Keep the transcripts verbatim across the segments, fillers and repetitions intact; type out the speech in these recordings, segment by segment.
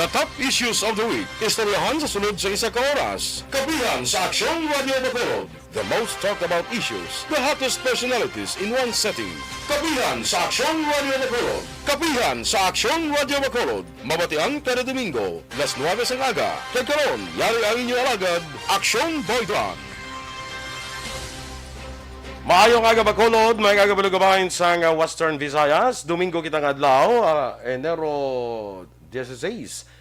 The top issues of the week. Istoryahan sa sunod sa isa ka oras. Kapihan sa Aksyon Radio Bacolod. The most talked about issues, the hottest personalities in one setting. Kapihan sa Aksyon Radio Bacolod. Kapihan sa Aksyon Radio Bacolod. Mabatian kada Domingo, las nuebe sang aga. Kag karon, yari ang inyo alagad, Aksyon Boy Duran. Maayong aga, Bacolod. Maayong aga, Balugabayan sang, ah, Western Visayas. Domingo kita nga adlaw, ah, Enero dieciséis.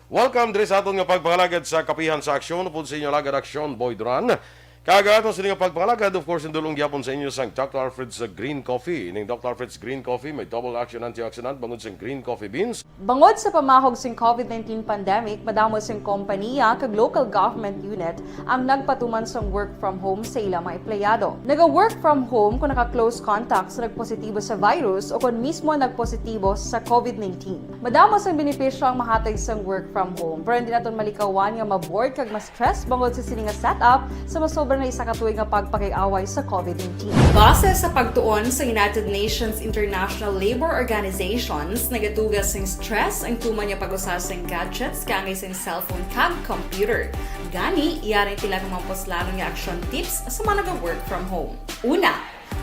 Welcome diri sa aton nga pagpangalagad sa Kapihan sa Aksyon, upod sa inyo alagad Aksyon Boy Duran. Kag ato sini nga pagpangalagad, of course, indulong gyapon sa inyo sang Doctor Alfred's Green Coffee. Ning Doctor Alfred's Green Coffee may double action antioxidant bangod sang green coffee beans. Bangod sa pamahog sing covid nineteen pandemic, madamo sing kompaniya kag local government unit ang nagpatuman sang work from home sa ila mga empleyado. Naga-work from home kung naka-close contact sa nagpositibo sa virus o kon mismo nagpositibo sa covid nineteen. Madamo sang benepisyo ang mahatag sang work from home, pero hindi naton malikawan nga ma-bored kag ma-stress bangod sa sini nga setup sa masobra na isa ka tuig nga pagpakig-away sa covid nineteen. Base sa pagtuon sa United Nations International Labor Organizations, nagatuga sing stress ang tuman nga pag-usa sing gadgets kaangay sing cellphone kag computer. Gani, yari ang pila ka mga puslanon nga action tips sa mga naga-work from home. Una,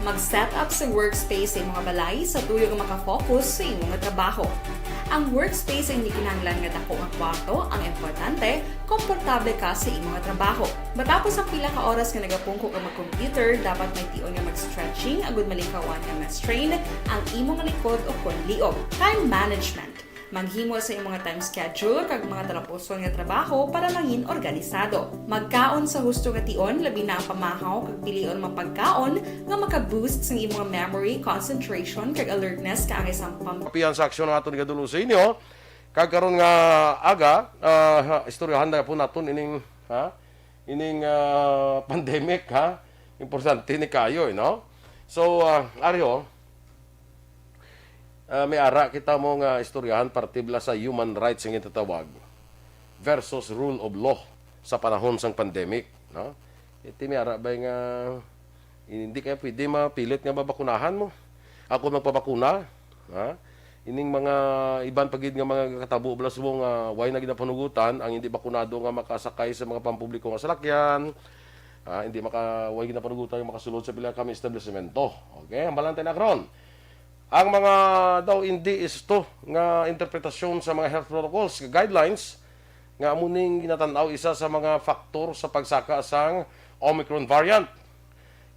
mag-set up sa workspace sa imong balay sa tuyo nga makafocus sa imong nga trabaho. Ang workspace ay hindi kinahanglan nga dako nga kwarto, ang importante, komportable ka sa imong nga trabaho. Matapos ang pila ka oras nga nagapungko ka mag-computer, dapat may tion nga mag-stretching agud malikawan nga ma-strain ang imong likod o kon liog. Time management. Maghimo sa imong nga time schedule kag mga talapuson nga trabaho para mangin organisado. Magkaon sa husto nga tion, labi na ang pamahaw, kag pilion mga pagkaon nga maka-boost sang imong memory, concentration, kag alertness kaangay sa pam- Kapihan sa aksyon nga aton igadul-ong sa inyo. Kag karon nga aga, ah, istoryahan na po naton ining, ha? Ining, ah, pandemic, ha? Importante ni kayo, eh, no? So, ah, ari ho, ah, may ara kita mo nga istoryahan parte bala sa human rights nga gintatawag versus rule of law sa panahon sang pandemic, no? Iti may ara ba nga hindi kaya pwede mapilit nga mabakunahan mo? Ako magpabakuna, ha? Ining mga iban pa gid nga mga katabo bala subong nga way na ginapanugutan ang hindi bakunado nga makasakay sa mga pampubliko nga salakyan, ha? Hindi maka, way ginapanugutan nga makasulod sa pila kami establishmento. Okay, ang balante na karon. Ang mga daw hindi isto nga interpretasyon sa mga health protocols, guidelines, nga amo ning ginatan-aw isa sa mga faktor sa pagsaka sang Omicron variant.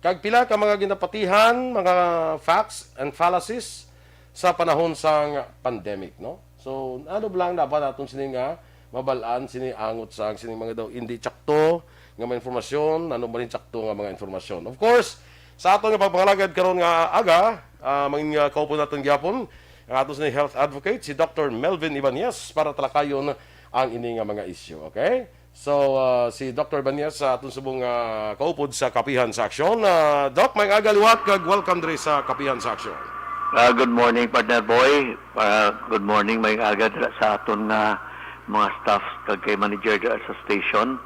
Kag pila ka mga ginapatihan, mga facts and fallacies sa panahon sang pandemic, no? So, ano ba lang dapat naton sini nga mabal-an, sini angot sang sini mga daw hindi tsakto nga mga informasyon, ano ba rin tsakto nga mga informasyon? Of course, sa aton nga pagpangalagad karon nga aga, ah, mangin nga kaupod naton gyapon ang aton sini health advocate, si Doctor Melvin Ibanez, para talakayon ang ini nga mga isyu, okay? So, ah, si Doctor Ibanez sa aton subong, ah, kaupod sa Kapihan sa Aksyon. Ah, Doc, may aga liwat kag welcome diri sa Kapihan sa Aksyon. Ah, good morning, partner Boy. Ah, good morning, may aga dira sa aton nga mga staff kag kay manager dira sa station.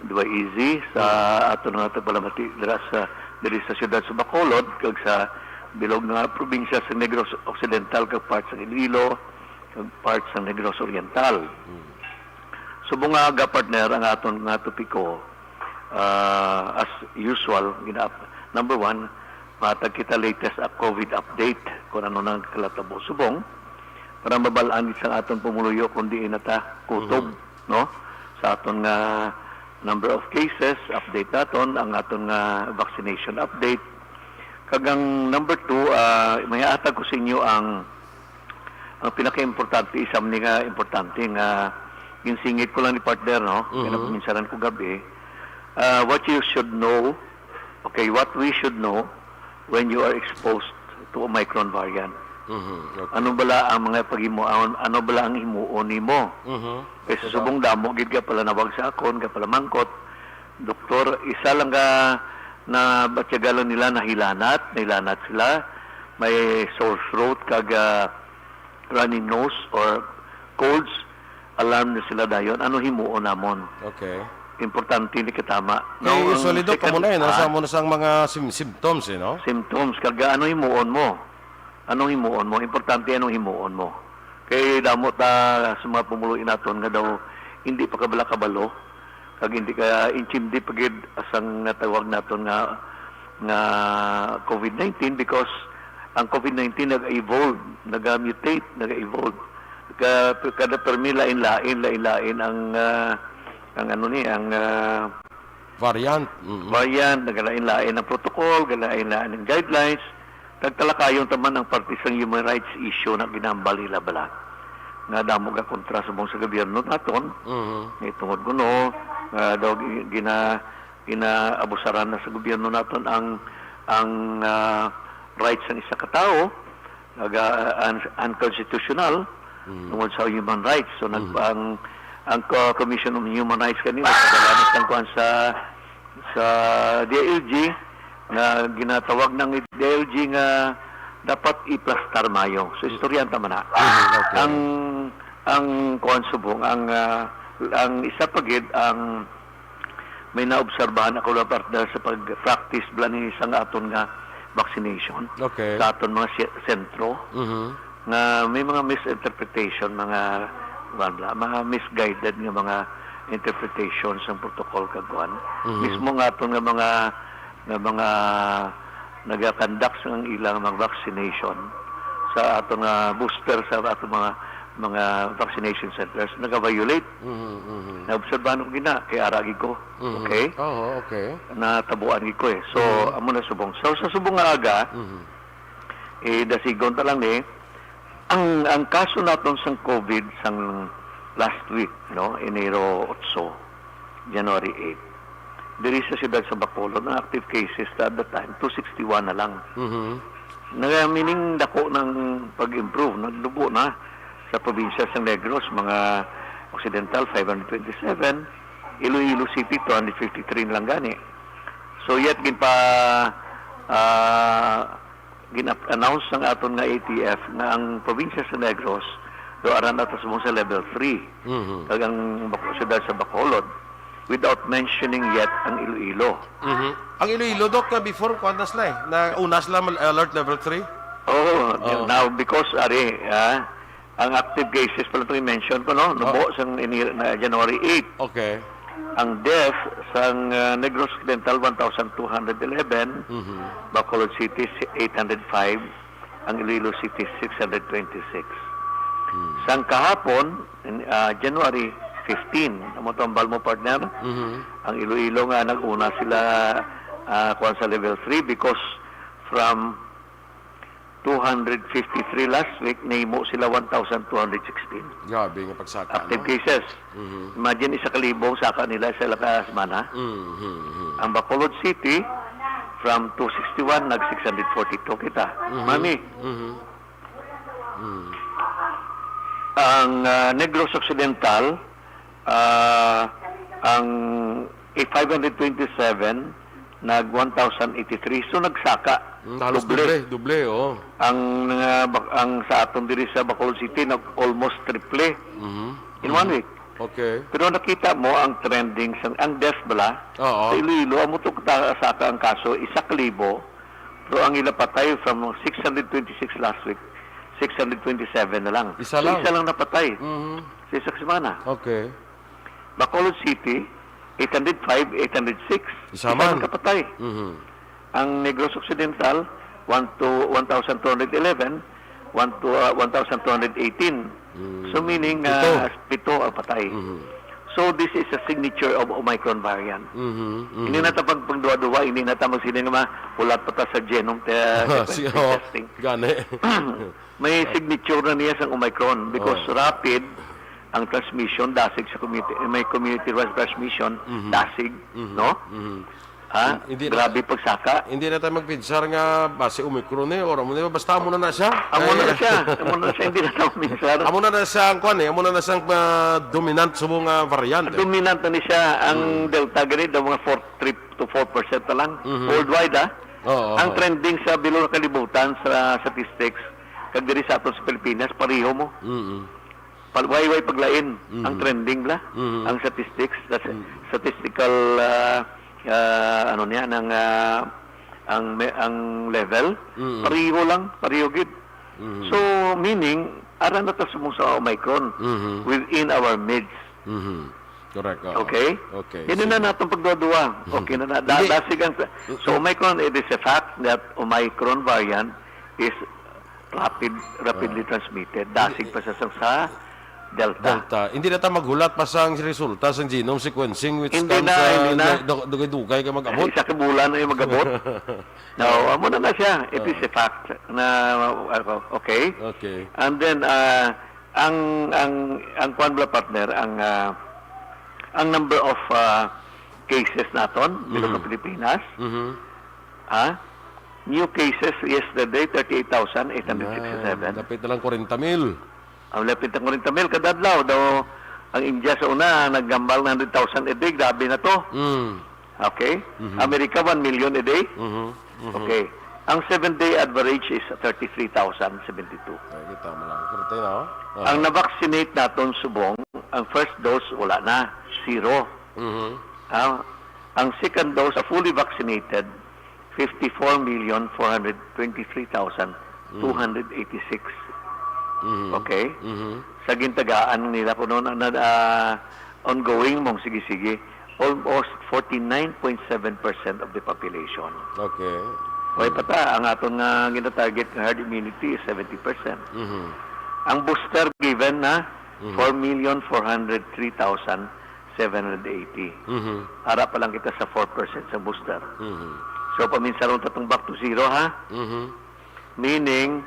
Duwa Easy sa aton nga tagpalamati dira sa, diri sa siyudad sa Bacolod kag sa bilog nga probinsya sa Negros Occidental kag part sa Iloilo kag part sa Negros Oriental. Subong nga aga, partner, ang aton nga topiko, ah, as usual, gina-, number one, matag kita latest, ah, covid update, kung ano nang kalatabo subong, para mabal-an sa aton pumuluyo kung diin na ta kutob, no? Sa aton nga number of cases, update naton, ang aton nga vaccination update. Kag ang number two, ah, may atag ko sa inyo ang, ang pinakaimportante, isa man ni nga importante nga ginsingit ko lang ni partner, no? Kaya Mhm. napaminsanan ko gabi. Ah, what you should know, okay, what we should know when you are exposed to Omicron variant. Mhm, okay. Ano bala ang mga paghimuon, ano bala ang himuon nimo? Mhm. Kay sa Okay, subong damo gid ka palanawag sa akon, ka palamangkot, "Doktor, isa lang ka na batyagan lang nila nahilanat, nahilanat sila, may sore throat kag, ah, runny nose or colds, alarm na sila dayon. Ano himuon namon?" Okay. Importante ni katama. Kay Now, ang usually, Doc, second, amo na, eh, no? ah? Sa amo na sang mga sim-, symptoms, eh, no? Symptoms. Kag ano himuon mo? Anong himuon mo? Importante anong himuon mo. Kay damo ta sa mga pumuluin naton nga daw hindi pa kabala kabalo, kag hindi ka intindi pa gid asang natawag naton nga, nga covid nineteen, because ang covid nineteen nag-evolve, nag-mutate, nag-evolve. Ka-, kada permi lain-lain, lain-lain ang, ah, ang ano ni, ang, ah, Variant. Mm. Variant, nagalain-lain ang protocol, galain-lain ang guidelines. Nagtalakayon ta man ang parte sang human rights issue na ginambal nila bala. Nga damo ga kontra subong sa gobyerno naton. Mhm. Nga tungod kuno nga daw gi-, gina-, ginaabusaran na sa gobyerno naton ang, ang, ah, rights sang isa ka tawo, naga-, un-, unconstitutional Mhm. tungod sa human rights. So, nag-, Mhm. ang, ang Co-, Commission on Human Rights kani, nagpadala na sang kuwan sa, sa D I L G, nga ginatawag ng D I L G nga dapat iplastar mayo. So, istoryahan ta man na. Mhm, okay. Ang, ang kuwan subong, ang, ah, ang isa pa gid, ang may naobserbahan ako na partner sa pag-practice bala ni sa nga aton nga vaccination Okay. sa aton mga si-, sentro Mhm. nga may mga misinterpretation, mga, kuwan bala, mga misguided nga mga interpretation sang protocol kag kuwan. Mhm. Mismo nga aton nga mga, nga mga nagakandak sa ang ilang mga vaccination sa aton nga booster sa aton mga, mga vaccination centers nagaviolate. Mhm, mhm. Naobserbahan ko gina, kay ara gid ko. Mhm. Okay? Oo, okay. Natabuan gid ko eh. So, Mhm. amo na subong. So, sa subong nga aga, Mhm. eh, dasigon ta lang eh, ang, ang kaso naton sang covid sang last week, no, Enero otso, January eight, diri sa siyudad sa Bacolod, ang active cases at that time, two sixty-one na lang. Mhm. Naga-, meaning dako ng pag-improve, nagdugo na sa probinsya sa Negros, mga Occidental, five hundred twenty-seven, Iloilo City, two hundred fifty-three lang gani. So, yet, ginpa-, ah, gin-announce ng aton nga A T F nga ang probinsya sa Negros do aran atas mo sa level three. Mhm. Kag ang Bac-, siyudad sa Bacolod, without mentioning yet ang Iloilo. Mhm. Ang Iloilo, Doc, nga before, kuwan na sila eh. Na una sila mal-, alert level three? Oo. Oo. Now, because, ari, ah, ang active cases pala itong i-mention ko, no? Nubo Oo. sang ini-, na January eight. Okay. Ang death sang, ah, Negros Occidental, one thousand two hundred eleven. Mhm. Bacolod City, si-, eight hundred five. Ang Iloilo City, six hundred twenty-six. Hmm. Sang kahapon, in, ah, January fifteen, amo to ang balmo, partner. Mhm. Ang Iloilo nga nag-una sila, ah, kuwan sa level three because from two hundred fifty-three last week, nahimo sila one thousand two hundred sixteen. Grabe nga pagsaka, Active no? cases. Mhm. Imagine, isa ka libo ang saka nila sa ila ka semana. Mhm, mhm. Ang Bacolod City, from two sixty-one, nag six hundred forty-two kita. Mhm. Mami. Mhm. Mhm. Ang, ah, Negros Occidental, ah, ang, eh, five hundred twenty-seven, nag one thousand eighty-three. So, nagsaka. Mm, halos Doble. doble, doble, oo. Ang, ah, bak-, ang sa aton diri sa Bacolod City, nag almost triple Mhm. in one Mhm. week. Okay. Pero nakita mo ang trending sa, ang death bala, Oo. sa Iloilo, amo to katasaka ang kaso, isa ka libo. Pero ang ila patay from six hundred twenty-six last week, six hundred twenty-seven na lang. Isa So, lang. isa lang napatay Mhm. sa isa ka semana. Okay. Bacolod City, eight hundred five, eight hundred six. Isa Isa man. lang kapatay. Mhm. Ang Negros Occidental, one to, one thousand two hundred eleven, one to, ah, one thousand two hundred eighteen. Mm. So, meaning, Pito. ah, pito ang patay. Mhm. So, this is a signature of Omicron variant. Mhm, mhm. Hindi na ta pag-, pagduwa-duwa, hindi na ta magsiling nga mahulat pa ta sa genome te-, sequencing Si-, oh, testing. gani. May signature na niya sa Omicron because Oh. rapid ang transmission, dasig sa community, may community-wide transmission, Mhm. dasig, Mhm. no? Mhm. Ha? Hindi na Grabe pagsaka. Hindi na tayo magpinsar nga base Omicron eh, or amo na, basta amo na na siya. Amo na Ay, na siya. Amo na siya, hindi na tayo magpinsar. Amo na na siya ang kwan eh, amo na na siya ang, ah, dominant sa mga variant eh. Dominant na ni siya. Ang Mm. Delta gani daw mga four, three to four percent na lang. Mhm. Worldwide, ah. Oo, Ang oo. trending sa bilog nga kalibutan sa statistics, kag diri sa aton sa Pilipinas, pareho mo. Mm-mm. Pal-, way, way paglain ang Mhm. trending bala, Mhm. ang statistics, sa Mhm. statistical, ah, ah, ano niya, ng, ah, ang me-, ang level, Mhm. pareho lang, pareho gid. Mhm. So, meaning, Ara na ta subong sa Omicron Mhm. within our midst. Mhm. Correct, oo. Okay? Okay, Yan na sige. natong pagduwa-duwa. Okay na na. Da- Hindi. Dasig ang, so, Omicron, it is a fact that Omicron variant is rapid, rapidly Ah. transmitted. Dasig Hindi. pa sa, sa, sa Delta. Delta. Hindi na ta maghulat pa sa ang resulta sa genome sequencing, which Hindi comes, na, ah, hindi na. du- du- dugay-dugay ka mag-abot. Isa ka bulan na yung mag-abot. No, amo na na siya. It is Oo. a fact na, uh, okay. Okay. And then, uh, ang, ang, ang kwan bala, partner, ang, uh, ang number of, uh, cases naton dito sa Mhm. Pilipinas, Mhm. ha? New cases yesterday, thirty-eight thousand eight hundred sixty-seven. Yan. Dapit na lang kwarenta mil. Ang lapit ang kwarenta mil kada adlaw. Daw, ang India sa una, naghambal ng hundred thousand a day. Grabe na to. Mm. Okay? Mhm. America, one million a day. Mhm. Mhm. Okay. Ang seven-day average is thirty-three thousand seventy-two. Ay, kita mo lang. Korte na, oh. Ah. Ang na-vaccinate naton subong, ang first dose, wala na. Zero. Mhm. Ah, ang second dose, fully vaccinated, fifty-four million four hundred twenty-three thousand two hundred eighty-six. Mhm. Okay? Mhm. Sa gintagaan nila kuno na, na, ah, ongoing mong sige-sige, almost forty-nine point seven percent of the population. Okay. Way pa ta, ang aton nga ginatarget nga herd immunity is seventy percent. Mhm. Ang booster given na Mhm. four million four hundred three thousand seven hundred eighty. Mhm. Ara pa lang kita sa four percent sa booster. Mhm. So, paminsaron ta tong back to zero, ha? Mhm. Meaning,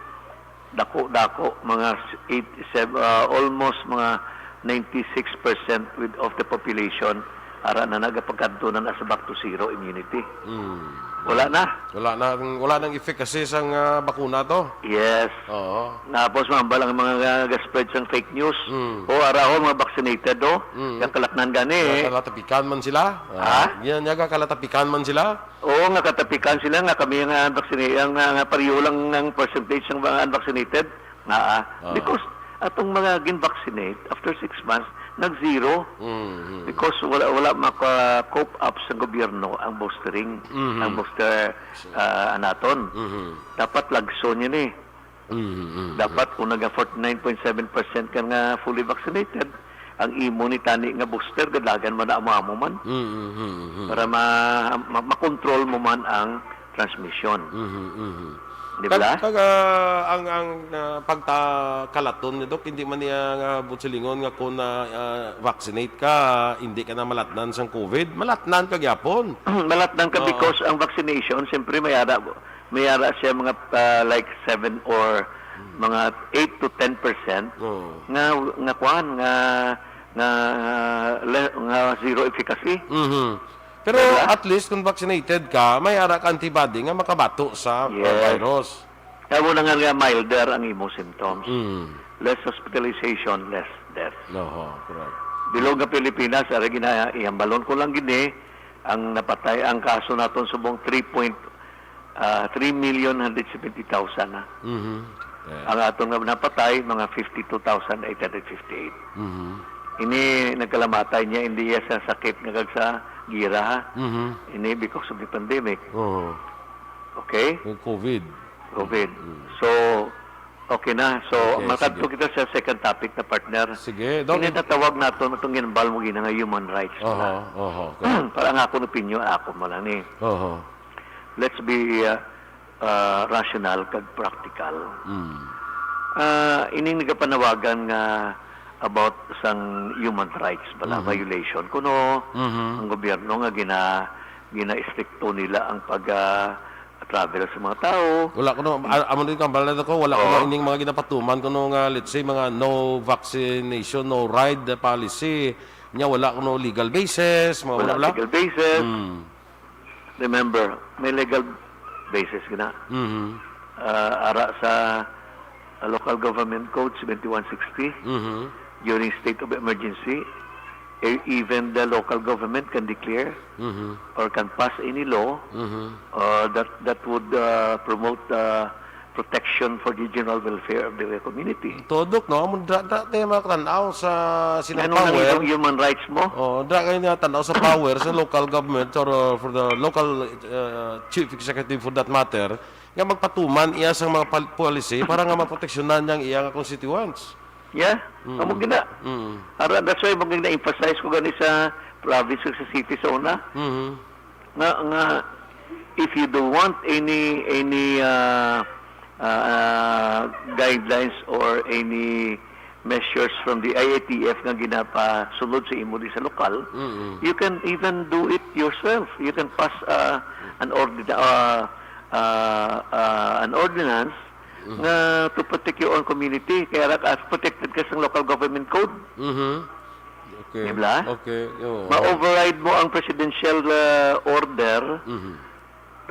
dako-dako, mga eight, sev-, ah, almost mga ninety-six percent with, of the population, ara na nagapagkadto na, na sa back to zero immunity. Mm. Wala na. Wala na, wala nang efficacy sang, ah, bakuna to. Yes. Oo. Tapos, mambal ang mga, ah, ga-spread sang fake news. Mm. O, araho, mga vaccinated, o. Mm. Yung kalaknan gani, eh. Kalatapikan man sila. Ah, Ha? yan, yaga kalatapikan man sila. Oo, nga katapikan sila nga kami nga unvaccinated, ang, nga, nga pareho lang ang percentage ng mga unvaccinated. Nga, ah, Ah. because atong mga gin-vaccinate, after six months, nag-zero. Mm, mm. Because wala, wala maka-cope up sa gobyerno ang boostering, Mhm. ang booster, So ah, anaton. Mhm. Dapat lagson yun eh. Mhm, mhm. Dapat kung naga forty-nine point seven percent ka nga fully vaccinated, ang imo ni tani nga booster, gadagan man na amo-amo man. Mhm, mhm, mhm. Para ma-, ma-, makontrol mo man ang transmission. Mhm, mhm. Di Kag, ba? kag, ah, ang, ang, ah, pagta-, kalaton ni Doc, hindi man niya nga busilingon nga kung na, ah, vaccinate ka, hindi ka na malatnan sang COVID. Malatnan ka gyapon. Malatnan ka Oo. because ang vaccination, siyempre, may ara, may ara siya mga, ah, like, seven or Hmm. mga eight to ten percent Oo. nga, nga kuan, nga, nga, le-, nga zero efficacy. Mhm. Pero Diba? at least kung vaccinated ka, may ara ka antibody nga makabato sa, uh, Yes. virus. Kaya mo na nga, nga milder ang imo symptoms. Mm. Less hospitalization, less death. Oho, correct. Bilog nga Pilipinas, ara gina-, ihambalon ko lang gini, ang napatay, ang kaso naton subong three point, ah, three million hundred seventy thousand na. Mhm. Yeah. Ang aton nga napatay, mga fifty-two thousand eight hundred fifty-eight. Mhm. Ini nagkalamatay niya, hindi iya sa sakit nga kag sa gira, ha? Mhm. Ini because of the pandemic. Oo. Okay? Yung COVID. COVID. Mm. So, okay na. So, Okay, makadto sige. kita sa second topic na, partner. Sige, Doc. Ini natawag nato, itong ginambal mo gina nga human rights Oho, na. oho, correct. Para ang akong opinion, ako mo lang ni. Oho. Let's be, uh, uh, rational kag practical. Mm. Ah, ining nagapanawagan nga about sang human rights bala, Mhm. violation. Kuno Mhm. ang gobyerno nga gina-, gina-estrikto nila ang pag, ah, travel sa mga tao. Wala kuno, a-, amo din kambal na ko, wala kuno Oo. ining mga ginapatuman kuno nga, let's say, mga no vaccination, no ride policy. Nya wala kuno legal basis, mga Wala wala, wala. legal basis. Mm. Remember, may legal basis gina. Mhm. Ah, ara sa, ah, Local Government Code seventy-one sixty, Mhm. during state of emergency, e-, even the local government can declare Mhm. or can pass any law, Mhm. uh, that, that would, uh, promote, uh, protection for the general welfare of the community. Todok, no? Amo dra, dra tayo makatanaw sa sila Anong power. nang human rights mo? Oh, dra kayo na tanaw sa power sa local government or, uh, for the local, uh, chief executive for that matter. nga magpatuman iya sang mga pal-, policy para nga maproteksyonan niya ang iya nga constituents. Yeah, Mm. amo gina. Mm. Ara, that's why mag-, na-emphasize ko gani sa province ug sa city sa una. Mhm. Nga, nga, if you do want any, any, ah, ah, guidelines or any measures from the I A T F nga ginapasunod sa imo di sa lokal, Mm-mm. you can even do it yourself. You can pass, ah, an ordin-, ah, ah, ah, an ordinance Mm. nga to protect your own community. Kaya ra ka protected ka sa local government code. Mhm. Okay. Di ba? Okay. Oo. Ma-override mo ang presidential, ah, order Mhm.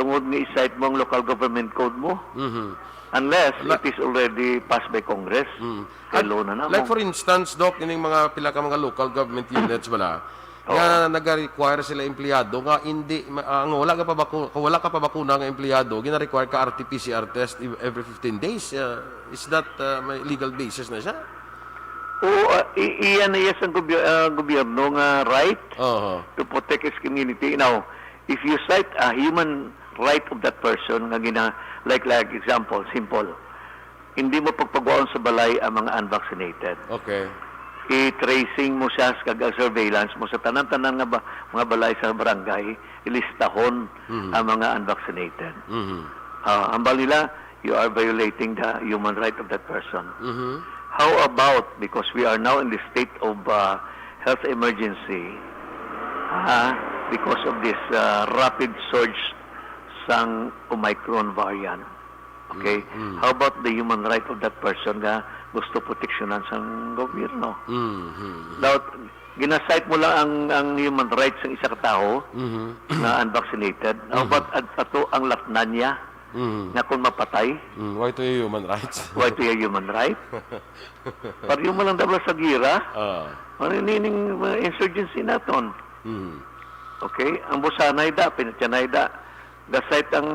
tungod nga i-cite mo ang local government code mo. Mhm. Unless La- it is already passed by Congress. Mm. Kay At law na na like mo. For instance, Doc, ining mga pila ka mga local government units bala, Oo. nga nag-require sila empleyado nga hindi ma-, ang wala ka pa baku-, kung wala ka pa bakuna nga empleyado, gina-require ka R T P C R test ev-, every fifteen days. Uh, is that, uh, may legal basis na siya? Oo, ah, i-, iyan na iya sang gobyer-, ah, gobyerno nga right Oho. To protect its community. Now, if you cite a human right of that person nga gina-, like, like example, simple, hindi mo pagpagwaon sa balay ang mga unvaccinated. Okay. I-tracing mo siya sa kag surveillance mo sa tanan-tanan nga ba-, mga balay sa barangay, ilistahon Mhm. ang mga unvaccinated. Mhm. Ah, hambal nila, you are violating the human right of that person. Mhm. How about, because we are now in the state of, uh, health emergency, ah, because of this, uh, rapid surge sang Omicron variant, okay? Mm, mm. How about the human right of that person nga gusto proteksyonan sang gobyerno? Mm, mm, mm. Now, gina-cite mo lang ang, ang human rights ng isa ka tawo Mhm. na unvaccinated. How Mhm. about at-, ato ang latnan niya Mhm. nga kung mapatay? Mm, why to human rights? Why to human right? Pareho mo lang dapat sa gira. Ah. Ano nining mga insurgency naton? Mhm. Okay? Ang busanay da, pinatyanay da. Gasayt ang,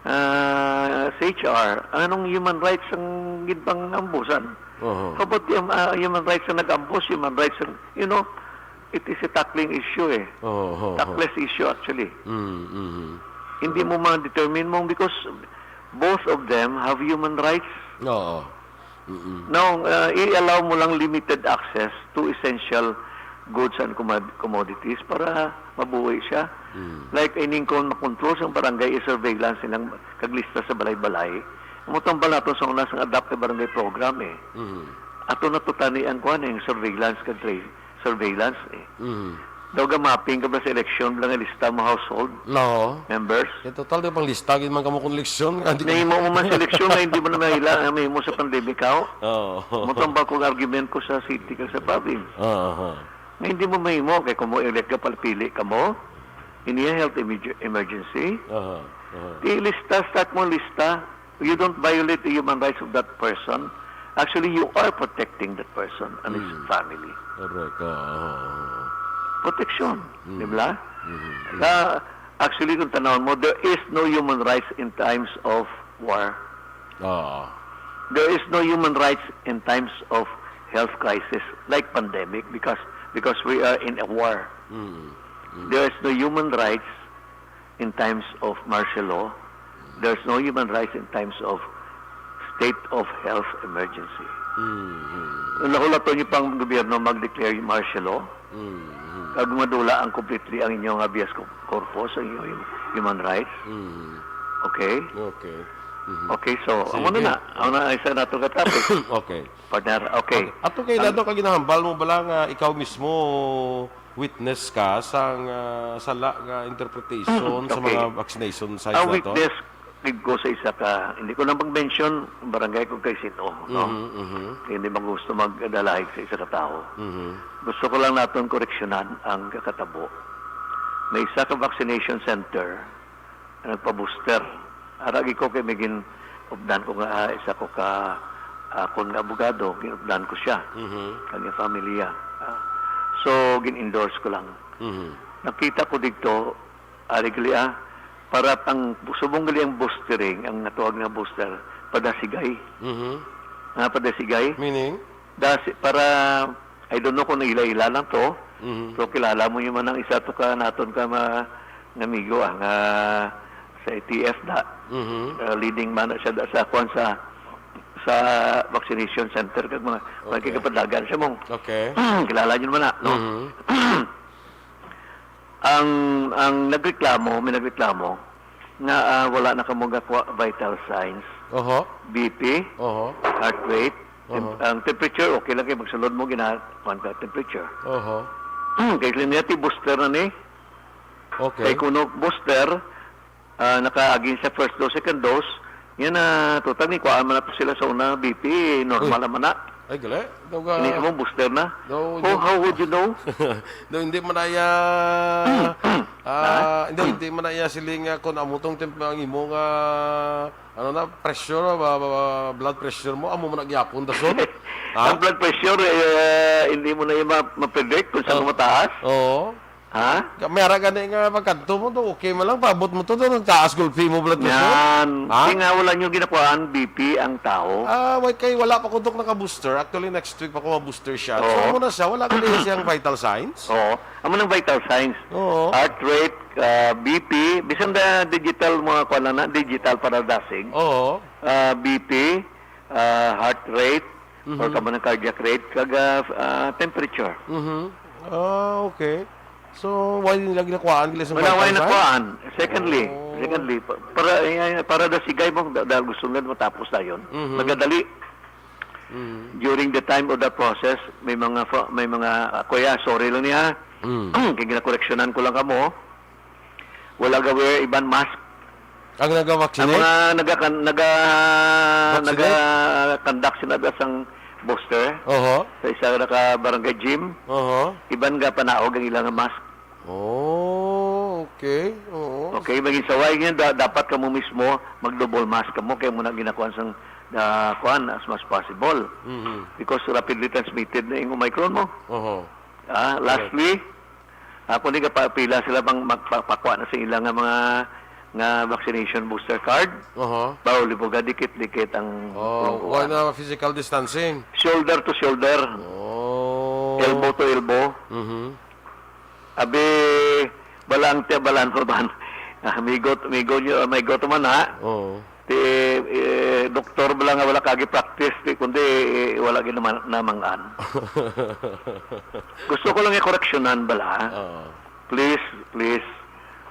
ah, C H R. Anong human rights ang ginpang-ambusan? Oho. How about the, ah, human rights ang nag-ambus, human rights ang, you know, it is a tackling issue eh. Oho, oho. Tackless issue actually. Mm, mhm. Hindi mo ma-determine mo because both of them have human rights. Oo. Mm-mm. Now, uh, i-allow mo lang limited access to essential goods and commod-, commodities para mabuhi siya. Mm. Like, ining kon makontrol sang barangay, i-surveillance nilang kaglista sa balay-balay. Amo tambal nato sa una sang adapt kay barangay program eh. Mm. Ato na to tani ang kuan eh, surveillance kag tra-, surveillance eh. Mm. Daw ga-mapping ka ba sa eleksyon, lang lista mo household No. members? Kay total, di pang lista, gid man kamo kung eleksyon. Hindi ka Nahimo mo man sa eleksyon nga hindi mo na mahila, nga mahimo sa pandemic, how? Oo. Mo tambal kong argument ko sa city kag sa province. Oo. Nga hindi mo mahimo, kay kung mo elect ka, palpili ka mo, in a health emerg-, emergency, Aha, aha. Di lista, start mo lista. You don't violate the human rights of that person. Actually, you are protecting that person and his Mm. family. Correct. Ah, ah, ah. Protection, Mm. di ba? Mm, mm. Ah, actually, kung tanawon mo, there is no human rights in times of war. Ah. There is no human rights in times of health crisis, like pandemic, because, because we are in a war. Mm, mm. There is no human rights in times of martial law. There's no human rights in times of state of health emergency. Mm-hmm. Kung nahulaton niyo pang gobyerno mag-declare yung martial law, Mm-hmm. kag madula ang completely ang inyong habeas co-, corpus, ang inyong human rights. Mm-hmm. Okay? Okay. Mm-hmm. Okay, so, Sige. Amo na na. Amo na, isa na to ka topic. Okay. Partner, okay. Okay. Ato kay Ang Lado, kag ginahambal mo bala nga ikaw mismo witness ka sang, ah, sala nga interpretation sa Okay. mga vaccination sites Ang nato? Witness gid ko sa isa ka, hindi ko na mag-mention ang barangay kung kay sino, no? Mhm, mhm. Hindi man gusto magdalahig sa isa ka tawo. Mhm. Gusto ko lang naton koreksyonan ang kakatabo. May isa ka vaccination center, nagpa-booster. Ara gid ko kay may gin-updan ko nga, ah, isa ko ka, ah, kun nga abogado, gin-updan ko siya, Mhm. kag iyang pamilya. Ah, so, gin-endorse ko lang. Mhm. Nakita ko dito, ari gali, ah, para ang subong gali ang boostering, ang natawag nga booster, padasigay. Mhm. Ah, padasigay. Meaning? Dasi-, para, I don't know kung ila-ila lang to, Mhm. pero kilala mo yung man ang isa to ka naton ka ma-, nga amigo, ah, nga sa I T F na, Mhm. uh, leading man na siya da-, sa kwan sa, sa vaccination center kag mga, mga Okay. kagapadagan siya mong Okay. kilala niyo naman na, no? Mhm. Ang, ang nagreklamo, may nagreklamo nga, ah, wala na kamo gakuha vital signs, Oho. B P, Oho. heart rate, tem-, Oho. ang temperature, okay lang kay magsulod mo gina-, kuwan ka, temperature. Oho. Kay linyati booster na ni. Okay. Kay kuno booster, ah, nakaagi sa first dose, second dose, yan na, tutag ni kuhaan man nato sila sa una, B P, normal Uy. naman na. Ay, gali. Daw ga- Ini sa mong booster na. Daw Oh, yun. how would you know? Daw hindi man na iya, ah, Ha? hindi, hindi man na iya siling nga kung amo tong temp-, ang imo nga, ano na, pressure, ba, ba, ba, blood pressure mo, amo man na gyapon, dason. Ha? Ang blood pressure, eh, hindi mo na yung ma-, ma-predict kung saan Oh. mo mataas. Oo. Ha? May ara gani nga pagkadto mo to, okay man lang, paabot mo to, to, nagtaas gulpi mo blood pressure? Yan. Ha? Di nga wala nyo ginakuhaan, B P ang tao. Ah, wait, kay wala pa ko, Dok, naka-booster. Actually, next week pa ko ma-booster siya. So, Oo. amo na siya, wala gani siyang vital signs? Oo. Amo nang vital signs. Oo. Heart rate, ah, B P, bisan na digital mga kuwan na, digital para dasig. Oo. Ah, B P, ah, heart rate, or Mhm. kamo ng cardiac rate, kag, ah, ah, temperature. Mhm. Ah, okay. So, why nila ginakuhaan? Gila sa Wala, why vital sign? nakuhaan? Secondly, Oh. secondly, pa-, para, eh, para dasigay mo, da-, da-, gusto nga matapos na yun. Mhm. Magadali. Mhm. During the time of the process, may mga fa-, may mga, ah, kuya, sorry lang niya. Mm. Kaya ginakoreksyonan ko lang kamo. Wala ga wear iban mask. Ang Ang nagawaksinate? mga naga-, naga-, Vaccinate? naga-conduct sila da sang booster Oho. sa isa na ka barangay gym. Oho. Iban ga panaog ang ilang mask. Oh, okay. Oo. Okay, maging saway niya, da-, dapat kamo mismo mag-double mask kamo kay muna ginakuan sang, ah, kuan as much possible. Mhm. Because rapidly transmitted na yung Omicron mo. Oho. Ah, Correct. lastly, ako ni kapapila sila bang magpapakwa na sa ila nga mga, nga vaccination booster card. Oho. Bawal mo ga dikit-dikit ang Oh, kuan. Wala na physical distancing. Shoulder to shoulder. Oh. Elbow to elbow. Mhm. Abi, balang te, balan pa ban. Ah, amigo, amigo niyo, amigo to man, ha? Oo. Ti, eh, doktor bala nga wala kagi practice, ti, kundi, eh, wala gid naman, namangan. Gusto ko lang i-correctionan bala, ha? Oo. Please, please,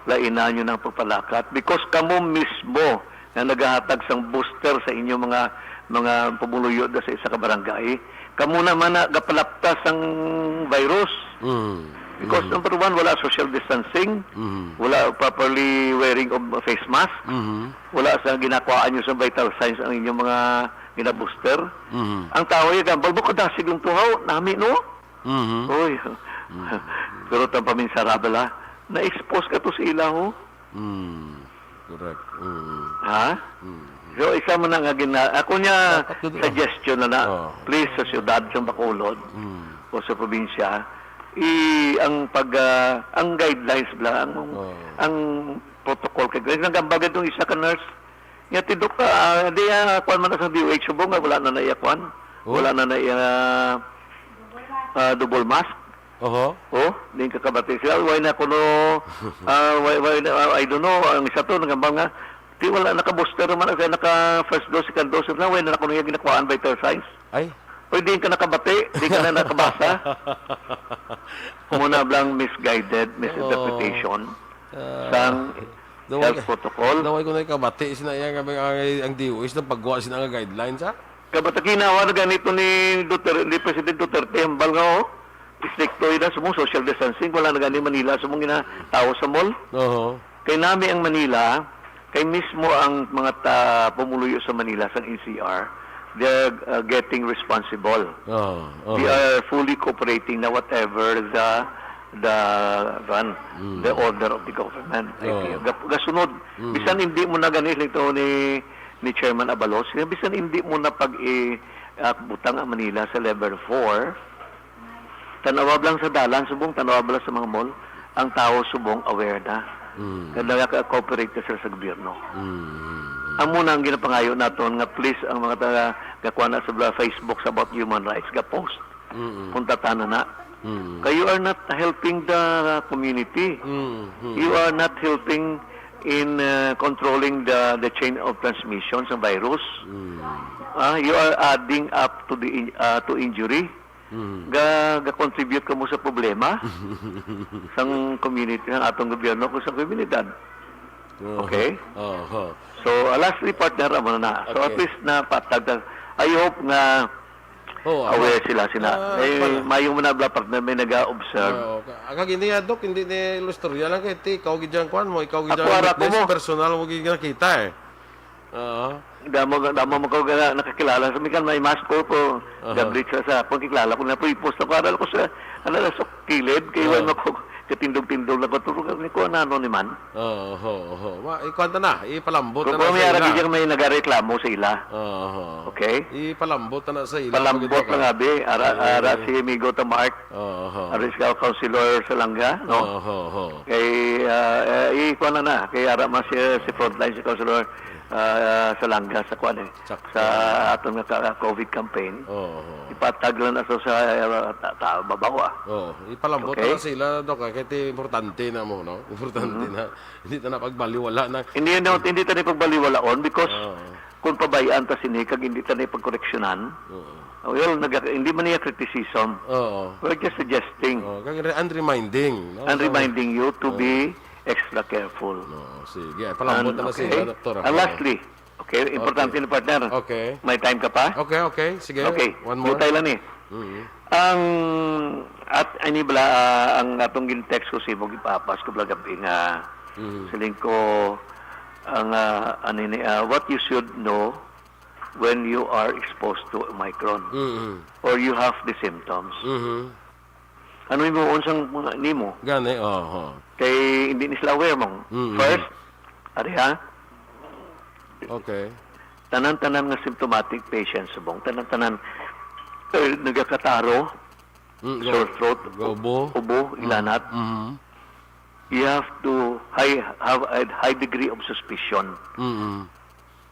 lainan nyo ng pagpalakat because kamo mismo na nagahatag sang booster sa inyo mga, mga pumuluyo da sa isa ka barangay, kamo naman na gapalapta sang virus. Mm. Because Mm. number one, wala social distancing, Mm. wala properly wearing of face mask, Mm. wala sa ginakuhaan nyo sa vital signs ang inyong mga ginabooster. Mm. Ang tao yung gambal, bukod dasig lang tuhaw, nami, no? Mhm. Uy. Mhm. Pero tang paminsara bala, na-expose ka to sa ila, ho. Mm. Correct. Mm. Ha? Mm. So, isa man na nga gina-, ako niya Dapat doon, ah. suggestion na na, Oh. please, sa siyudad, sa Bacolod, Mm. o sa probinsya, i-, ang pag, ah, ang guidelines bala, ang, Oh. ang protocol kay guys, nagambag itong isa ka nurse, nga ti, Dok, ah, di, ah, kuwan man na sa D O H subong nga wala na na iya kuwan. Oh. Wala na na iya, ah, double mask. Oho. Oh, di ka kabati siya. Why na kuno, ah, why, why na, ah, I don't know. Ang isa to, nagambal nga, ti wala naka-booster naman, kaya naka-first dose, second dose na, why na kuno yung ginakuhaan by third signs? Ay. Oy, di ka nakabati, di ka na nakabasa. Muna blang misguided, misinterpretation Oo. Ah, sang daway health ka, protocol. Daway ko na ikabati, sina iya nga ang, ang, ang D O H nang pagwa sina nga guidelines, ha? Kabatakinawa na ganito ni Duterte, ni President Duterte, hambal nga, oh, istrikto yun na sumong social distancing, wala na gani Manila, sumong ina tao sa mall. Oho. Kay nami ang Manila, kay mismo ang mga ta-, pumuluyo sa Manila, sa N C R, they're, uh, getting responsible. Oo, oo. They are fully cooperating na whatever the, the, kuwan, Mm. the order of the government. Ay, Oo. ga-, gasunod. Mm. Bisan hindi mo na gani, ito ni, ni Chairman Abalos, bisan hindi mo na pag i-, ah, butang ang Manila sa level four, Tanawa lang sa dalan, subong, tanawa lang sa mga mall, ang tao subong aware na. Mm. Kaya naka-cooperate na sila sa gobyerno. Mm. Amo na ang ginapangayo naton nga please ang mga taga gakuha na sa bla-, Facebook sa about human rights, ga-post. Mm. Punta tanan na. Mm. Kay you are not helping the community. Mm. Mm. You are not helping in uh, controlling the the chain of transmission sa virus. Mm. Ah, you are adding up to the in- uh, to injury. Mm. Ga ga-contribute ka mo sa problema sang community, sang atong gobyerno kung sa komunidad. Oho. Okay? Oho. So, uh, lastly, partner, amo na. So, at Okay. least napatag. I hope nga Oh, aware sila, sila. Ah, Eh, pala. Mayo mo na bala, partner, may nag-observe. Oo, ka- kag hindi, ah, Dok, hindi ni istorya lang kay ti, ikaw gid ang kuan mo, ikaw gid Ako, ang ara ko witness, mo. Personal mo gid nakita eh. Oo. Damo, damo mo ko gana nakakilala sa mikan may mask ko po. Aha. Gabrit sa sa akong kikilala ko na po ipos na ko aral ko sa ano na sa kilid kay Oo. Wala ko katindog-tindog na ko turo ni ko ano ni man. Oo, ho, ho. Wa, ikuan ta na, ipalambot Kung na kung sa may ila. Arag may nagareklamo sa ila. Oo, ho. Okay? Ipalambot na sa ila. Palambot pag ito ka. Lang abi, ara, Oo. Ara si amigo ta Mark. Oo, ho. Ara si councilor sa Langga, no? Oo, ho, ho. Kay, ah, eh, ikuan na na, kay ara man si, si frontline si councilor ah, sa Langga, sa kuan eh, Sakto. Sa aton nga ka- COVID campaign. Oo. Ipatag lang na sa, sa ah, ta- ta- babaw ah. Oo. Ipalambot Okay? Na sila, Dok, ah, kay ti importante na mo, no? Importante Mhm. Na. Hindi ta na pagbaliwala na. Hindi na, hindi ta na pagbaliwalaon because Oo. Kung pabayaan ta sini kag hindi ta na pagkoreksyonan, Oo. Well, nag- hindi man niya criticism. Oo. We're just suggesting Oo. Kag re- and reminding, no? And reminding you to Oo. Be extra careful. No, sige. Ay, palambot And, na okay. Sila, doktor. And Oo. Lastly, Okay, importante Okay. Na, partner. Okay. May time ka pa? Okay, okay. Sige. Okay. One more. Butay lang ni. Mm-hmm. Ang at ani bala ah, ang atong gin-text ko sa imo gipapas ko bala gabi nga Mm-hmm. Siling ko ang ah, ani ni ah, what you should know when you are exposed to Omicron Mm-hmm. Or you have the symptoms. Mm-hmm. Ano imo unsang mga nimo? Gani, oho. Kay hindi ni sila aware mong. Mm-hmm. First, ari ha, Okay. Tanan-tanan nga symptomatic patients subong tanan-tanan eh, nagakataro, Mm, go- sore throat, go ubo. Ubo, Mm, ilanat. Mm-hmm. You have to high, have a high degree of suspicion. Mm-hmm.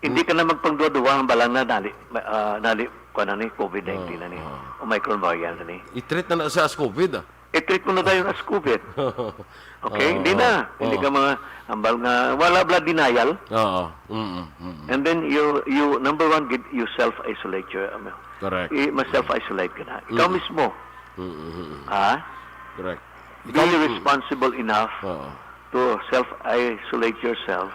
Hindi ka na magpangduwa-duwa ang balang na nali, ah, nali, kuwan na ni, COVID nineteen na ni. Ah, ah. Omicron variant na ni. I-treat na na siya as COVID, ah. I-treat mo na tayo as COVID. Okay? Oo. Hindi na. Hindi Oo. Ka mga ambal nga, wala bla denial. Oo. Mm, mm, mm. And then you, you, number one, gid- you self-isolate your, ano, Correct. I, mas self-isolate ka na. Ikaw Mm. Mismo. Mm, mm, mm. Ha? Correct. Be Ikaw, mm. Responsible enough Oo. To self-isolate yourself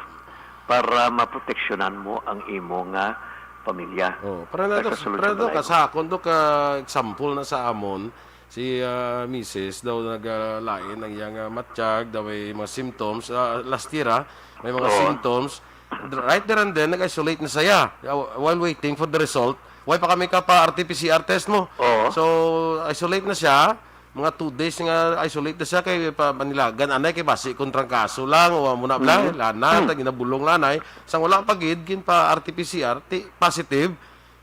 para maproteksyonan mo ang imo nga pamilya. Oh, para na Kag to, sa sulod para sa to, balay ka mo. Sa akon to ka example na sa amon, si, ah, misis daw nagalain ang iyang, ah, matyag, daw may mga symptoms. Ah, last year, ah, may mga Oo. Symptoms. Right there and then, nag-isolate na siya. Ah, while waiting for the result, why pa kami ka pa R T P C R test mo? Oo. So, isolate na siya. Mga two days nga isolate na siya kay pa manilagan anay kay basi kung trangkaso lang o amo na bla, Mm. Lana, Mm. Ta ginabulong lanay. Sang wala pa gid gin pa R T P C R, ti positive.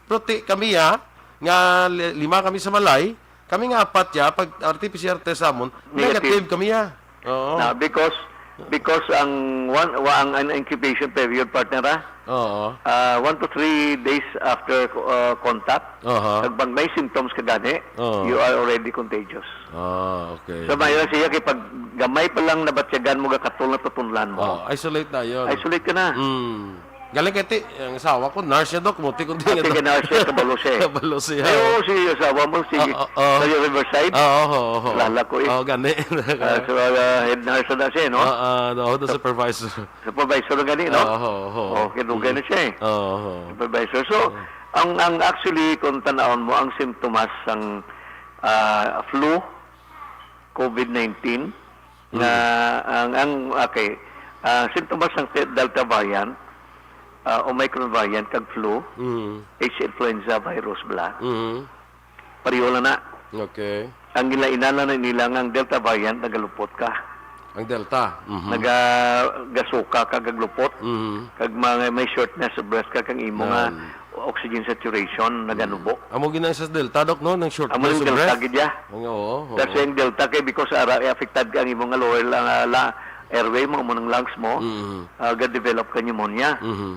Pero ti kami ya, nga li- lima kami sa balay, kami nga apat ya, pag R T P C R test amon, Negative. Negative kami ya. Oo. Na because, because ang one, wa- ang, ang incubation period, partner, ah, Oo. Ah, one to three days after uh, contact, Aha. Kag pag may symptoms ka gani, Oo. You are already contagious. Ah, okay. So, may lang siya kay pag gamay pa lang nabatyagan mo, gakatol na tutunlan mo. Oh, isolate na yun. Isolate ka na. Mm. Galing kay ti, ang asawa ko, nurse siya, Dok, muti kung di Ah, nga, sige, Dok. Nurse siya, kabalo siya eh. Kabalo siya. Ay, oo, si asawa mo, si Ah, ah, ah. Sa Riverside? Ah, oo, oo, oo. Lala ko eh. Oo, gani. Ah, so, ah, head nurse na siya, no? Ah, ah, no, the So, supervisor. Supervisor na gani, no? Oo, oo, oo. Oh, kinugay Mm. Na siya eh. Oo, oo. Supervisor. So, Oo. Ang, ang actually, kung tanawon mo, ang simptomas sang, ah, flu, COVID nineteen, Mm. Nga ang, ang, okay, ah, simptomas sang te- Delta variant, ah, Omicron variant, kag flu, Mm. H influenza virus bala, Mm. Pareho lang na. Okay. Ang ginlainan lang nila nga ang Delta variant nagalupot ka. Ang Delta? Mhm. Naga-, gasuka ka, gaglupot. Mhm. Kag mga may shortness of breath ka, kang imo nga Yan. Oxygen saturation, naganubo. Mm. Amo gid na sa Delta, Doc, no? Nang shortness Amo ng of Delta breath? Gid ya. Ang, oo, oo. Kasi ang Delta kay because ara, affected ka ang imo nga lower la, la, airway mo, amo ng lungs mo, Mhm. ah, ga-develop ka pneumonia. Mhm.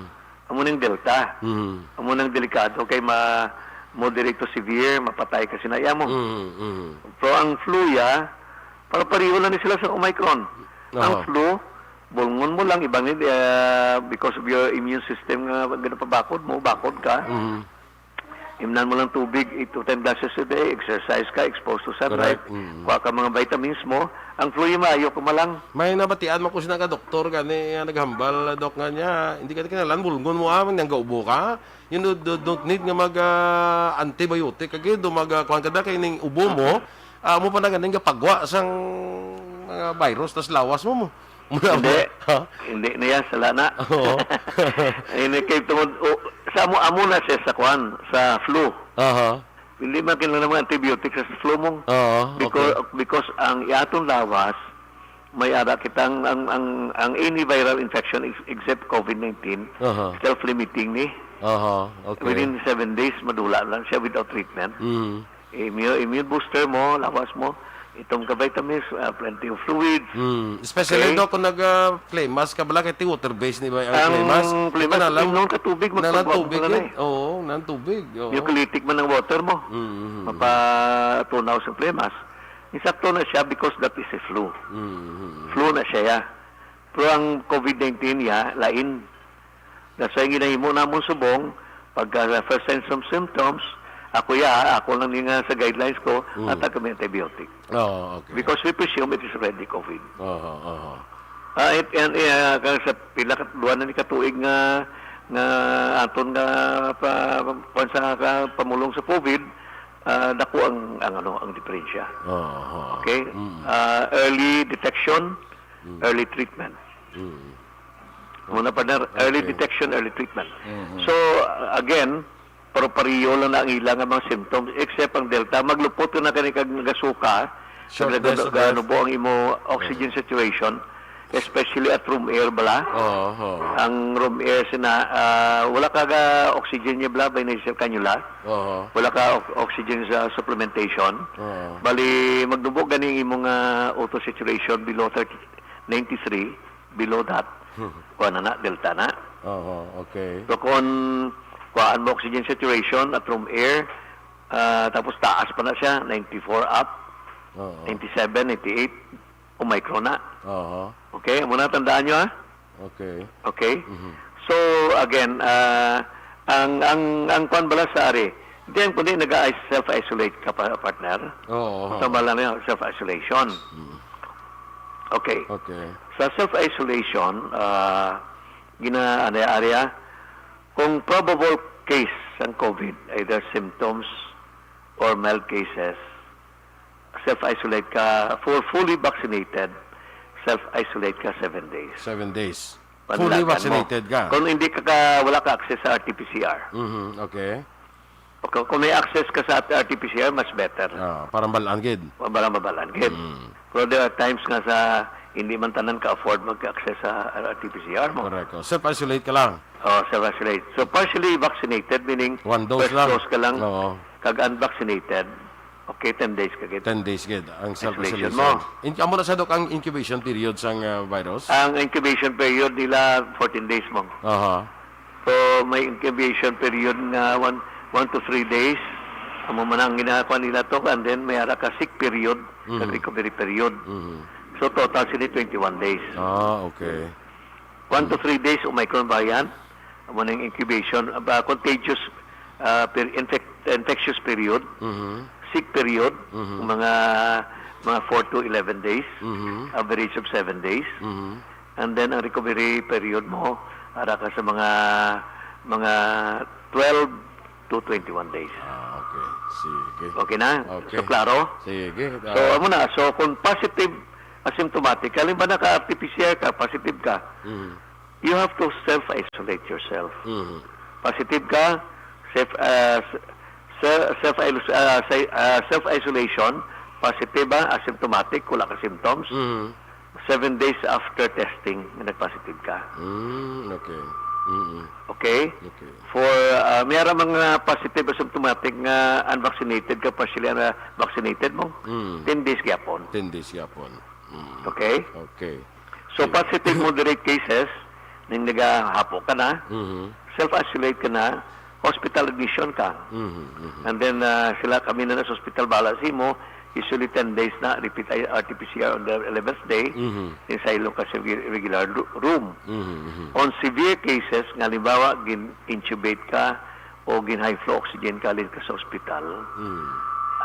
Amo ning Delta. Mhm. Amo nang delikado kay ma moderate to severe, mapatay ka sinaya mo. Mhm, mhm. Pero ang flu ya, para pareho lang ni sila sa Omicron. Ang Aha. Flu, Bulngon mo lang, ibang, ah, because of your immune system nga ginapabakod mo, bakod ka. Mhm. Imnan mo lang tubig, eight to ten glasses a day, exercise ka, exposed to sunlight, Correct. Mm. kuha ka mga vitamins mo. Ang flu, yung maayo ko malang. May nabatian man ko sina ka doktor gani nga naghambal, Doc, nga niya, hindi ka kinahanglan bulngon mo, ah, nang gaubo ka. You know, do-, don't need nga mag, ah, antibiotic. Kag do mag, ah, kuwan ka na kay ning ubo mo, ah, mo pa na ganing gapagwa sang mga virus tas lawas mo, mo. Muna Hindi. mo. Ha? Hindi na yan, sala na. Oo. Ini kay tungod, o, sa amo, amo na siya sa kuwan, sa flu. Aha. Hindi man kinahanglan mga antibiotic sa flu mo. Oo, Because, okay. because ang aton lawas, may ara kita ang, ang, ang, ang any viral infection ex-, except COVID nineteen, Aha. self-limiting ni. Aha, okay. Within seven days, madula lang siya without treatment. Mm. Immune, immune booster mo, lawas mo. Itom ka vitamins, ah, plenty of fluids. Mm. Especially Okay? daw kung nag, ah, clay mask ka bala, kay water-based ni ba ang Ang clay mask? clay mask, Ito na lang. imnon ka tubig, Na lang magpagwa mo tubig pala na yun. eh. Oo, na lang tubig. Oo. Mucolytic man ang water mo. Mm, mm, mm. Mapatunaw sa clay mask. Insakto na siya because that is a flu. Mm, mm, mm. Flu na siya, ya. Pero ang COVID nineteen, ya, lain. That's why ginahimo namon subong, pagka first signs of symptoms, ako ya, ako lang ni nga sa guidelines ko, Mm. ata kami antibiotic. Oo, okay. Because we presume it is already COVID. Oho, oho. Ah, it, and, eh, ah, kang sa pila ka, duha na ni katuig nga, nga aton nga pa, kuwan sa ka, pamulong sa COVID, ah, dako ang, ang, ano, ang diferensya. Oho. Okay? Mm. Ah, early detection, Mm. early treatment. Mm. Muna, partner, early Okay. detection, early treatment. Mhm. So, uh, again, paro-pareho lang na ang ila nga mga symptoms, except ang Delta. Maglupot ka na kani kag nagasuka, Shortness nag-, of breath. ganubo ang imo oxygen Mm. situation, especially at room air bala. Oo, oo. Ang room air sina, ah, wala ka ga oxygen niya bala, by nasal cannula. Oo. Wala ka ox-, oxygen sa supplementation. Oo. Bali, magnubo gani ang imo nga O two saturation below thirty, ninety-three. Below that, Hmm. kuha na na, Delta na. Oho, okay. So, kung kuhaan mo oxygen saturation at room air, ah, tapos taas pa na siya, ninety-four up, Oo. ninety-seven, ninety-eight, Omicron na. Oho. Okay, amo na, tandaan nyo, ha? Okay. Okay? Mhm. So, again, ah, ang, ang, ang kwan bala sa ari, then, kundi nag-self-isolate ka pa, partner? Oo, oo. Tama lang yun, self-isolation. Mm. Okay. Okay. Sa self-isolation, ah, gina-, ano, area, kung probable case ang COVID, either symptoms or mild cases, self-isolate ka. For fully vaccinated, self-isolate ka seven days. Seven days. Panlagan Fully mo. vaccinated ka? Kung hindi ka, ka, wala ka access sa R T P C R. Mhm, okay. Kung, kung may access ka sa R T P C R, mas better. Ah, para mabalaan gid. Para mabalaan gid. Mm. Pero there are times nga sa hindi man tanan ka-afford mag-access sa R T P C R mo. Correct. Oh, self-isolate ka lang. Oh, self-isolate. So, partially vaccinated, meaning One dose first lang. dose ka lang. Oo. Kag unvaccinated, okay, ten days ka gid. Ten days gid ang Isolation self-isolation. mo. In-, amo na sa, Dok, ang incubation period sang, ah, virus? Ang incubation period nila, fourteen days mo. Aha. So, may incubation period nga one, one to three days. Amo man ang ginagawa nila to, and then may ara ka sick period, Mhm. kag recovery period. Mhm. So, total sini twenty-one days. Ah, okay. One to Mhm. three days, Omicron variant. Amo ning incubation, ah, contagious, ah, per-, infect-, infectious period, Mhm. sick period, Mhm. mga, mga four to eleven days, Mhm. average of seven days. Mhm. And then, ang recovery period mo, ara ka sa mga, mga twelve to twenty-one days. Ah, okay. Sige. Okay na? Okay. So, klaro? Sige. So, Ah. amo na. So, kung positive, asymptomatic, halimbawa naka-R T P C R ka, positive ka, Mhm. you have to self-isolate yourself. Mhm. Positive ka, self, ah, s-, se-, self-, ah, say, ah, self-isolation, positive, ah, asymptomatic, wala ka symptoms. Mhm. Seven days after testing, nag-positive ka. Mm, okay. Mm-mm. Okay? Okay. For, ah, may ara mga positive asymptomatic nga unvaccinated ka, partially, ah, vaccinated mo, Mm. ten days gyapon. Ten days gyapon. Mm. Okay? Okay. So, Okay. positive moderate cases, ning nagahapo ka na, Mhm. self-isolate ka na, hospital admission ka. Mhm, mhm. And then, ah, sila, kami na na sa hospital, bahala sa imo, Usually ten days na, repeat I- R T P C R on the eleventh day, Mhm. then saylo ka sa reg- regular ru- room. Mhm, mhm. On severe cases, nga halimbawa, gin-intubate ka o gin-high flow oxygen ka, halin ka sa ospital, Mhm.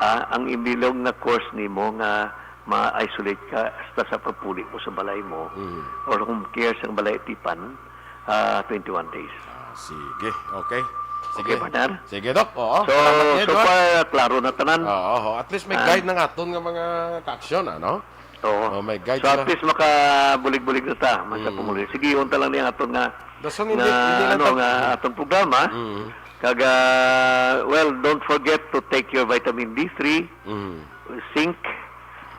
ah, ang imbilog nga course nimo nga ma-isolate ka hasta sa pagpuli mo sa balay mo Mhm. or home care sa balay atipan, ah, twenty-one days. Ah, sige. Okay. Sige. Okay, partner? Sige, Doc. Oo. So, Salamat, Doc, so ha? far, klaro na tanan. Oo, oo. At least may Ah. guide na nga aton nga mga ka-aksyon, ano? Oo. Oh, may guide So, at na. least makabulig-bulig na ta, man sa Mm. pumuli. Sige, unta lang niya aton nga, Dason hindi, nga, hindi lang ano, tag- nga atong programa. Mm. Kag, ah, well, don't forget to take your vitamin D three, Mm. zinc,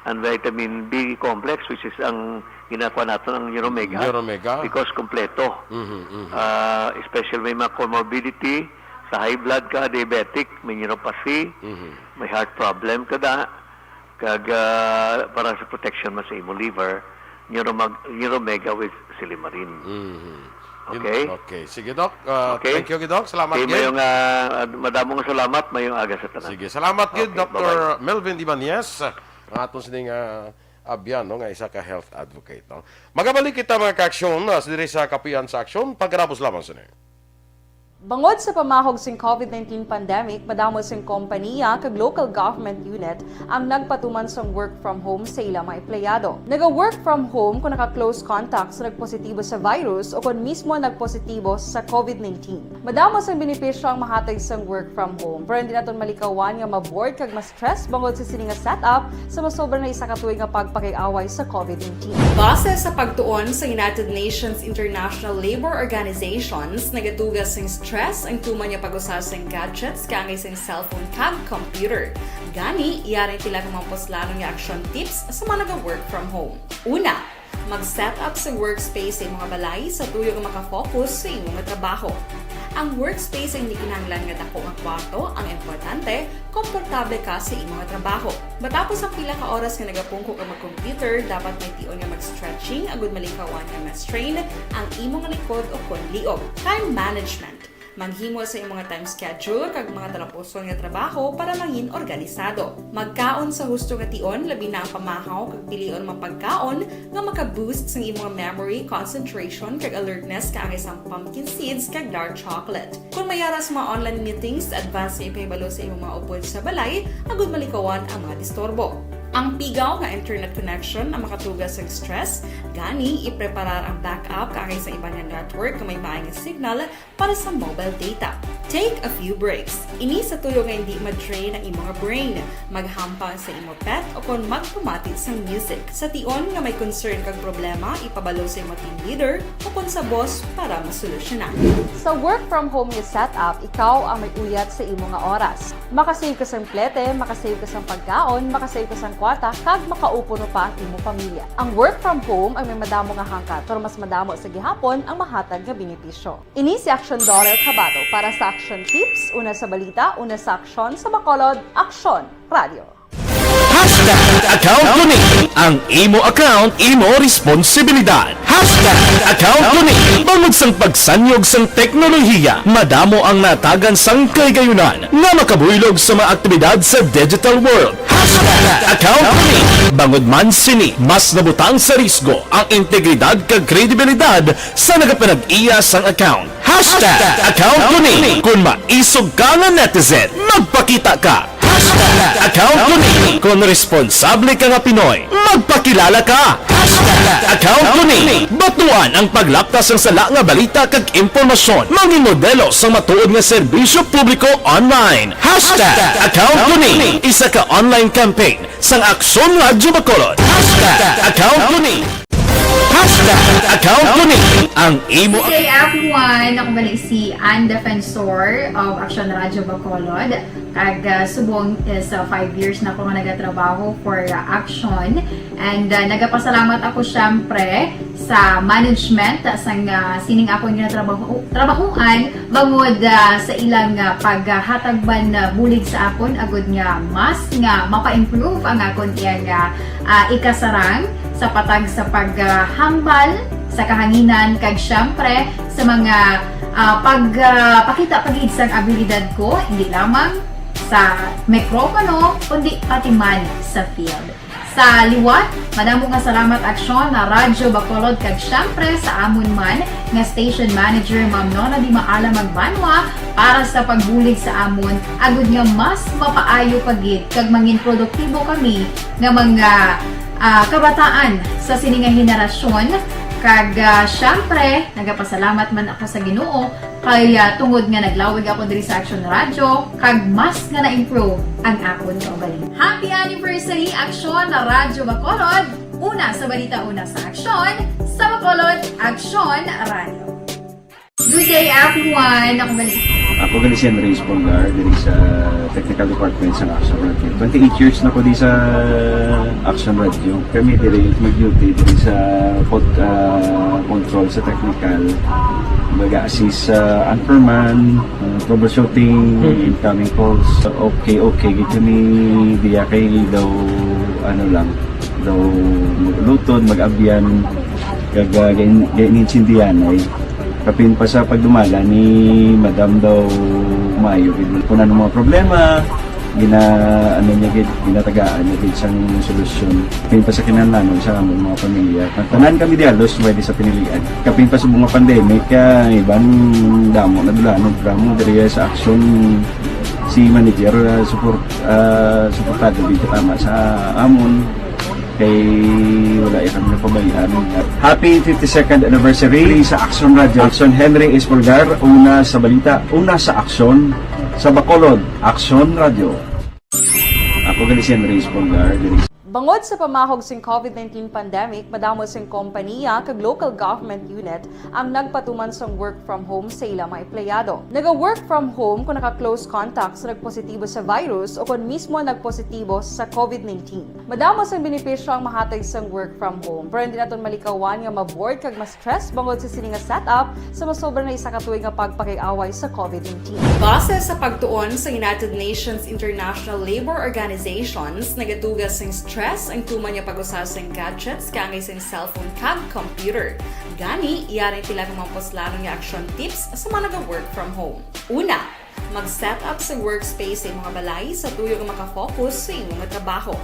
and vitamin B complex, which is ang ginakuha nato ang Neuromega. Neuromega. Because kompleto. Mhm, mhm. Ah, especially may mga comorbidity, sa high blood ka, diabetic, may neuropathy, Mhm. may heart problem ka da, kag ah, para sa protection man sa imo liver, Neuromag- Neuromega with Silymarin. Mhm. Okay. Okay. Sige, Doc. Ah, Okay. Thank you, Doc. Salamat, Okay, gid. Mayong, ah, madamo nga salamat, mayong aga sa tanan. Sige, salamat, gid, Okay, Doctor Melvin Ibanez, ang aton sining ah, abyan, no, nga isa ka health advocate, no? Magabalik kita, mga ka-aksyon, ah, diri sa Kapian sa Aksyon, pagkatapos lamang sini. Bangod sa pamahog sing COVID nineteen pandemic, madamo sing kompaniya kag local government unit ang nagpatuman sang work from home sa ila mga empleyado. Naga-work from home kon naka-close contact sa nagpositibo sa virus o kon mismo nagpositibo sa COVID nineteen. Madamo sang benepisyo ang mahatag sang work from home, pero hindi naton malikawan nga ma-bored kag ma-stress bangod sa sini nga setup sa masobra na isa ka tuig nga pagpakig-away sa COVID nineteen. Base sa pagtuon sa United Nations International Labor Organizations, nagatuga sing stress ang tuman nga pag-usa sing gadgets kaangay sing cellphone kag computer. Gani, yari ang pila ka mga puslanon nga action tips sa mga naga-work from home. Una, mag-set up sa workspace sa imo nga balay sa tuyo nga makafocus sa imo nga trabaho. Ang workspace ay hindi kinahanglan nga dako nga kwarto ang importante, komportable ka sa imo nga trabaho. Matapos ang pila ka oras nga nagapungko ka mag-computer, dapat may tion nga mag-stretching agud malikawan nga ma-strain ang imo nga likod o kon liog. Time management. Maghimo sa imo nga time schedule kag mga talapuson nga trabaho para mangin organisado. Magkaon sa husto nga tion, labi na ang pamahaw kag pilion mga pagkaon nga maka-boost sang imo nga memory, concentration, kag alertness kaangay sang pumpkin seeds kag dark chocolate. Kon may ara sa mga online meetings, advance nga ipahibalo sa imong mga upod sa balay agud malikawan ang mga disturbo. Ang pigaw nga internet connection ang makatuga sang stress, gani ipreparar ang backup kaangay sa iban nga network nga may maay nga signal para sa mobile data. Take a few breaks. Ini sa tuyo nga hindi ma-drain ang imo nga brain. Maghampang sa imo pet o kon magpamati sang music. Sa tion nga may concern kag problema, ipabalo sa imo team leader o kon sa boss para masolusyonan. Sa work from home nga setup, ikaw ang may uyat sa imo nga oras. Makasave ka sang plete, makasave ka sang pagkaon, makasave ka sang kwarta, kag makaupo pa ang imo pamilya. Ang work from home ay may madamo nga hangkat, pero mas madamo sa gihapon ang mahatag nga benepisyo. Ini si Action Dollar Kabato para sa Action Tips, una sa balita, una sa aksyon, sa Bacolod, Aksyon Radio. Hashtag account ko ni. Ang imo account, imo responsibilidad. Hashtag account ko ni. Bangod sang pagsanyog sang teknolohiya, madamo ang natagan sang kahigayunan nga makabuylog sa mga aktibidad sa digital world. Hashtag account ko ni. Bangod man sini, mas nabutang sa risgo ang integridad kag kredibilidad sa nagapanag-iya sang account. Hashtag account ko ni. Kung maisog ka nga netizen, magpakita ka. Hashtag account ko ni. Kung responsable ka nga Pinoy, magpakilala ka. Hashtag account ko ni. Batuan ang paglaptas sang sala nga balita kag impormasyon. Mangin modelo sang matuod nga serbisyo publiko online. Hashtag account ko ni. Isa ka online campaign sang Aksyon Radyo Bacolod. Hashtag account ko ni. Hashtag account ko ni. Ang imo Good day, everyone! Ako bali si Ann Defensor of Action Radio Bacolod. Kag ah, subong is ah, five years na ako nga nagatrabaho for ah, Action. And ah, nagapasalamat ako syempre sa management sang ah, sining akong ginatrabaho trabahuan bangod ah, sa ilang ah, paghatag man ah, bulig sa akon agud nga mas nga mapa-improve ang akon iyang ah, ah, ikasarang sa patag sa paghambal sa kahanginan kag syempre sa mga ah, pag ah, pakita pa gid sang abilidad ko, hindi lamang sa mikropono, kundi pati man sa field. Sa liwat, madamo nga salamat, Aksyon, na Radyo Bacolod, kag syempre sa amon man nga station manager, Ma'am Nona Di Maala Magbanwa, para sa pagbulig sa amon, agud nga mas mapaayo pa gid kag mangin produktibo kami nga mga, ah, kabataan sa sini nga henerasyon. Kag, ah, syempre, nagapasalamat man ako sa Ginoo kay, ah, tungod nga naglawig ako diri sa Aksyon Radyo, kag mas nga na-improve ang akon kaugalingon. Happy anniversary, Aksyon Radyo Bacolod! Una sa balita, una sa aksyon, sa Bacolod, Aksyon Radyo. Good day, everyone! Ako gali. Ako gali si Henry Espolgar, diri sa Technical Department sa Aksyon Radyo. Twenty-eight years na ko di sa Aksyon Radyo. Kami diri mag-duty diri sa pod-, ah, control sa technical. Mag-assist sa anchorman, ah, troubleshooting, Mm. incoming calls. Okay, okay. Gid kami diya kay daw, ano lang, daw maglutod, mag-abyan, kag, ah, gain-, gain-, intindihan ay kapin pa sa pagdumala ni Madam daw maayo gid. Kung ano mga problema, gina-, ano niya gid, ginatagaan niya gid sang solusyon. Kapin pa sa kinahanglanon sa among mga pamilya. Tanan kami dialos, pwede sa pinilian. Kapin pa sa mga pandemic, kaya iban damo na dulanon, drama diri sa aksyon si manager, ah, support, ah, suportado gid katama sa amon. Kay wala iya kami napabayaan. Happy fifty-second anniversary sa Aksyon Radyo. Aksyon Henry Espolgar, una sa balita, una sa aksyon, sa Bacolod, Aksyon Radyo. Ako gali si Henry Espolgar, diri Bangod sa pamahog sing COVID nineteen pandemic, madamo sing kompaniya kag local government unit ang nagpatuman sang work from home sa ila mga empleyado. Naga-work from home kung naka-close contact sa nagpositibo sa virus o kon mismo nagpositibo sa COVID nineteen. Madamo sang benepisyo ang mahatag sang work from home, pero hindi naton malikawan nga ma-bored kag ma-stress bangod sa sini nga setup sa masobra na isa ka tuig nga pagpakig-away sa COVID nineteen. Base sa pagtuon sa United Nations International Labour Organizations, nagatuga sing stress ang tuman nga pag-usa sing gadgets kaangay sing cellphone kag computer. Gani, yari pila ka mga puslanon nga action tips sa mga naga-work from home. Una, mag-set up sa workspace sa imo nga balay sa tuyo nga makafocus sa imo nga trabaho.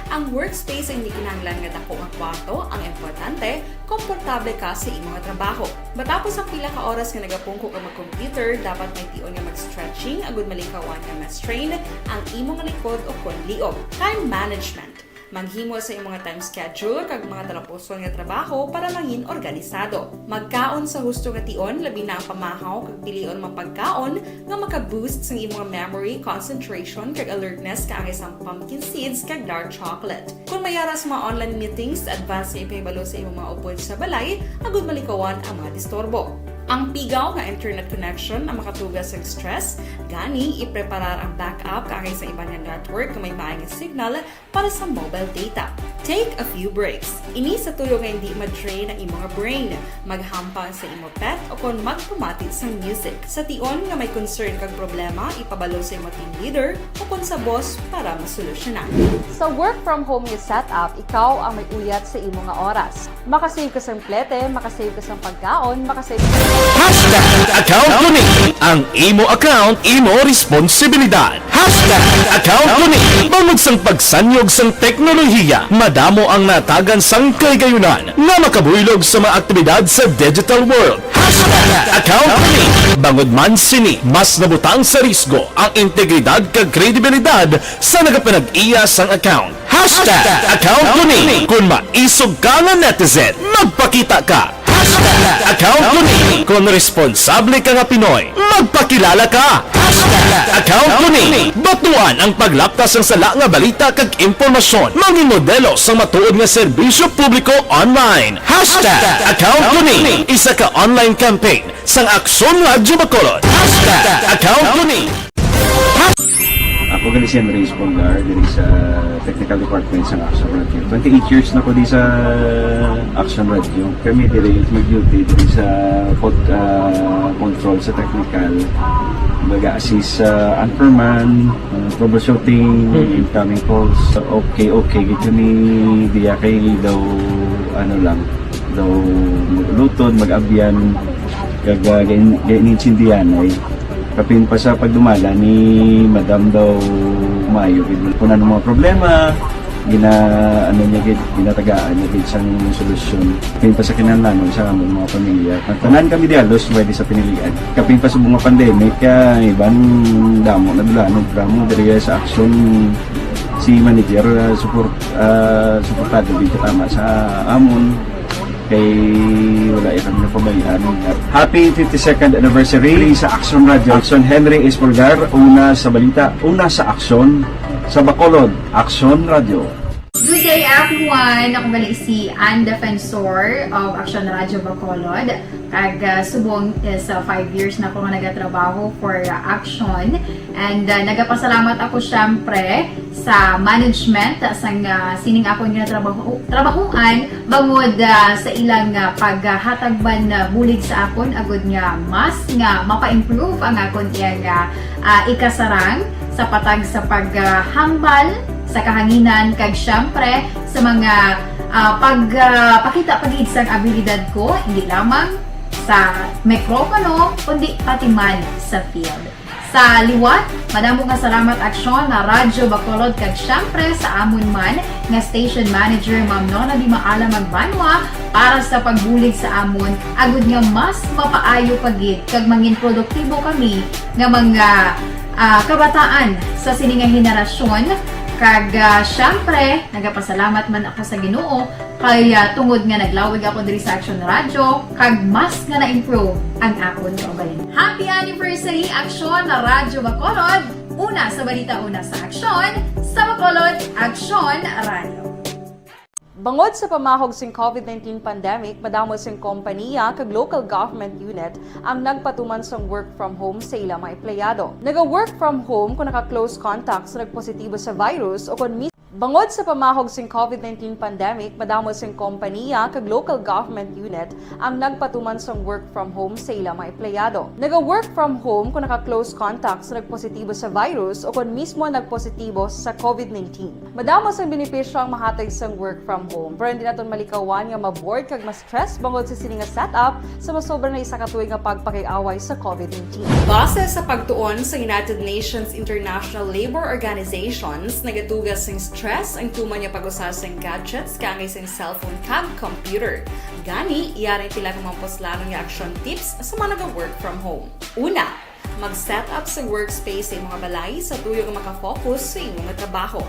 Ang workspace ay hindi kinahanglan nga dako nga kwarto, ang importante, komportable ka sa imo nga trabaho. Matapos ang pila ka oras nga nagapungko ka mag-computer, dapat may tion nga mag-stretching agud malikawan nga ma-strain ang imo nga likod o kon liog. Time management. Maghimo sa imo nga time schedule kag mga talapuson nga trabaho para mangin organisado. Magkaon sa husto nga tion, labi na ang pamahaw kag pilion mga pagkaon nga maka-boost sang imo nga memory, concentration, kag alertness kaangay sang pumpkin seeds kag dark chocolate. Kung may ara sa mga online meetings, advance nga ipahibalo sa imo mga upod sa balay agud malikawan ang mga disturbo. Ang pigaw nga internet connection ang makatuga sang stress, gani ipreparar ang backup kaangay sa iban nga network nga may maay nga signal para sa mobile data. Take a few breaks. Ini sa tuyo nga hindi ma-drain ang imo nga brain. Maghampang sa imo pet o kon magpamati sang music. Sa tion nga may concern kag problema, ipabalo sa imo team leader o kon sa boss para masolusyonan. Sa work from home nga setup, ikaw ang may uyat sa imo nga oras. Makasave ka sang plete, makasave ka sang pagkaon, makasave Hashtag account ko ni. Ang imo account, imo responsibilidad. Hashtag account ko ni. Bangod sang pagsanyog sang teknolohiya, madamo ang natagan sang kahigayunan nga makabuylog sa mga aktibidad sa digital world. Hashtag account ko ni. Bangod man sini, mas nabutang sa risgo ang integridad kag kredibilidad sa nagapanag-iya sang account. Hashtag account ko ni. Kung maisog ka nga netizen, magpakita ka. Hashtag account ko ni. Kung responsable ka nga Pinoy, magpakilala ka. Hashtag account ko ni. Batuan ang paglaptas sang sala nga balita kag impormasyon. Mangin modelo sang matuod nga serbisyo publiko online. Hashtag account ko ni. Isa ka online campaign sang Aksyon Radyo Bacolod. Hashtag account ko ni. Ako gali si Henry Espolgar, diri sa Technical Department sa Aksyon Radyo. Twenty-eight years na ko di sa Aksyon Radyo. Kami diri mag-duty diri sa pod-, ah, control sa technical. Mag-assist sa anchorman, ah, troubleshooting, Mm. incoming calls. Okay, okay, gid kami diya kay daw, ano lang, daw maglutod, mag-abyan, kag, ah, gain-, gain-, intindihan ay Kapin pa sa pagdumala ni Madam daw, maayo gid. Kung ano mga problema, gina-, ano niya gid, ginatagaan niya gid sang solusyon. Kapin pa sa kinahanglanon sa among mga pamilya. Tanan kami dialos, pwede sa pinilian. Kapin pa sa mga pandemic, ah, iban damo na dulanog, damo diri sa Action si manager, ah, support, ah, suportado gid katama sa amon. Kay wala iya kami napabayaan. Happy fifty-second anniversary sa Action Radio. Action Henry Espolgar, una sa balita, una sa aksyon, sa Bacolod, Action Radio. Good day, everyone! Ako gali si Ann Defensor of Action Radio Bacolod. Kag, ah, subong is, ah, five years na ako nga nagatrabaho for, ah, Action. And, ah, nagapasalamat ako, syempre, sa management, ah, sang, ah, sining akon nga trabaho, trabahuan, bangod, ah, sa ilang, ah, paghatag man, ah, bulig sa akon, agud nga mas nga mapa-improve ang akon iyang, ah, ah, ikasarang sa patag sa paghambal sa kahanginan, kag, syempre, sa mga, ah, pag, ah, pakita pa gid sang abilidad ko, hindi lamang sa mikropono, kundi pati man sa field. Sa liwat, madamo nga salamat, Action Radyo Bacolod, kag syempre sa amon man nga station manager, Ma'am Nona Di Maala Magbanwa, para sa pagbulig sa amon, agud nga mas mapaayo pa gid kag mangin produktibo kami nga mga, ah, kabataan sa sini nga henerasyon. Kag, ah, syempre, nagapasalamat man ako sa Ginoo kay, ah, tungod nga naglawig ako diri sa Action Radio, kag mas nga na-improve ang akon kaugalingon. Happy anniversary, Action Radyo Bacolod! Una sa balita, una sa aksyon, sa Bacolod, Action Radio. Bangod sa pamahog sing COVID nineteen pandemic, madamo sing kompaniya kag local government unit ang nagpatuman sang work from home sa ila mga empleyado. Naga-work from home kung naka-close contact sa nagpositibo sa virus o kon mis-, bangod sa pamahog sing COVID nineteen pandemic, madamo sing kompaniya kag local government unit ang nagpatuman sang work from home sa ila mga empleyado. Naga-work from home kung naka-close contact sa nagpositibo sa virus o kon mismo nagpositibo sa COVID nineteen. Madamo sang benepisyo ang mahatag sang work from home, pero hindi naton malikawan nga ma-bored kag ma-stress bangod sa sini nga setup sa masobra na isa ka tuig nga pagpakig-away sa COVID nineteen. Base sa pagtuon sa United Nations International Labour Organizations, nagatuga sing stress ang tuman nga pag-usa sing gadgets kaangay sing cellphone kag computer. Gani, yari pila ka mga puslanon nga action tips sa mga naga-work from home. Una, mag-set up sa workspace sa imo nga balay sa tuyo nga maka-focus sa imo nga trabaho.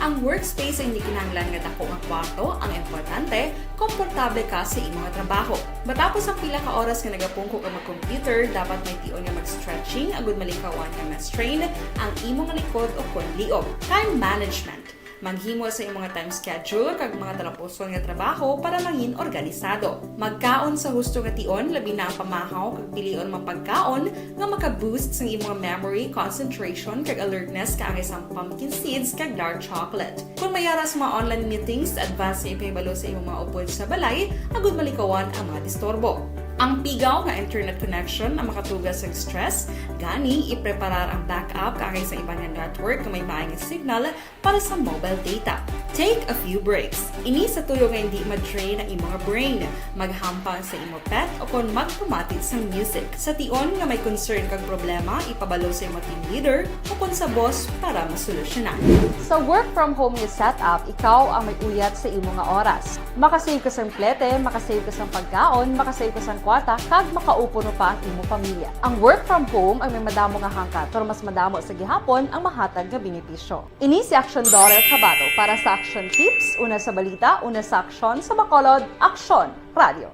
Ang workspace ay hindi kinahanglan nga dako nga kwarto, ang importante, komportable ka sa imo nga trabaho. Matapos ang pila ka oras nga nagapungko ka mag-computer, dapat may tion nga mag-stretching agud malikawan nga ma-strain ang imo nga likod o kon liog. Time management. Maghimo sa imo nga time schedule kag mga talapuson nga trabaho para mangin organisado. Magkaon sa husto nga tion, labi na ang pamahaw kag pilion mga pagkaon nga maka-boost sang imo nga memory, concentration, kag alertness, kaangay sang pumpkin seeds kag dark chocolate. Kung may ara sa mga online meetings, advance nga ipahibalo sa imo mga upod sa balay agud malikawan ang mga disturbo. Ang pigaw nga internet connection ang makatuga sang stress, gani ipreparar ang backup kaangay sa iban nga network nga may maayong signal para sa mobile data. Take a few breaks. Ini sa tuyo nga hindi ma-drain ang imo nga brain. Maghampang sa imo pet o kon magpamatid sang music. Sa tion nga may concern kag problema, ipabalo sa imo team leader o kon sa boss para masolusyonan. Sa work from home nga setup, ikaw ang may uyat sa imo nga oras. Makasave ka sang plete, makasave ka sang pagkaon, makasave ka sang kwarta, kag makaupo pa ang imo pamilya. Ang work from home ay may madamo nga hangkat, pero mas madamo sa gihapon ang mahatag nga benepisyo. Ini si Action Daughter Cabato para sa Action Tips, una sa balita, una sa aksyon, sa Bacolod, Action Radio.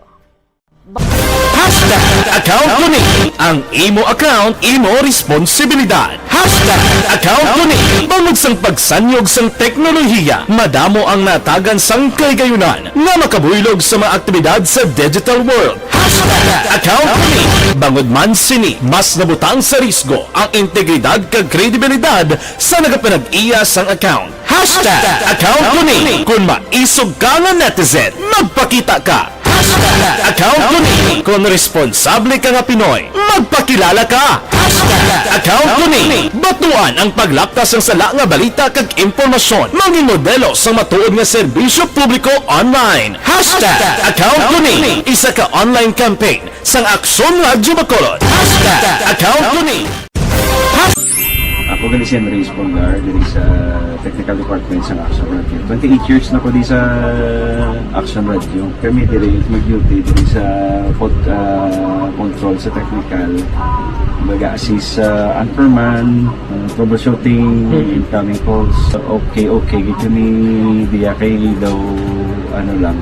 Hashtag account ko ni. Ang imo account, imo responsibilidad. Hashtag account ko ni. Bangod sang pagsanyog sang teknolohiya, madamo ang natagan sang kahigayonan nga makabuylog sa mga aktibidad sa digital world. Hashtag account ko ni. Bangod man sini, mas nabutang sa risgo ang integridad kag kredibilidad sa nagapanag-iya sang account. Hashtag account ko ni. Kung maisog ka nga netizen, magpakita ka. Hashtag account ko ni. Kung responsable ka nga Pinoy, magpakilala ka. Hashtag account ko ni. Batuan ang paglapta sang sala nga balita kag impormasyon. Mangin modelo sang matuod nga serbisyo publiko online. Hashtag account ko ni. Isa ka online campaign sang Aksyon Radyo Bacolod. Hashtag account ko ni. Ako gali si Henry Espolgar, diri sa technical department sa Action Radio. Twenty-eight years na ko di sa Action Radio. Kami diri mag-duty diri sa pod, ah, control sa technical. Mag-assist sa anchorman, ah, troubleshooting, incoming calls. Okay, okay. Gid kami diya kay daw, ano lang,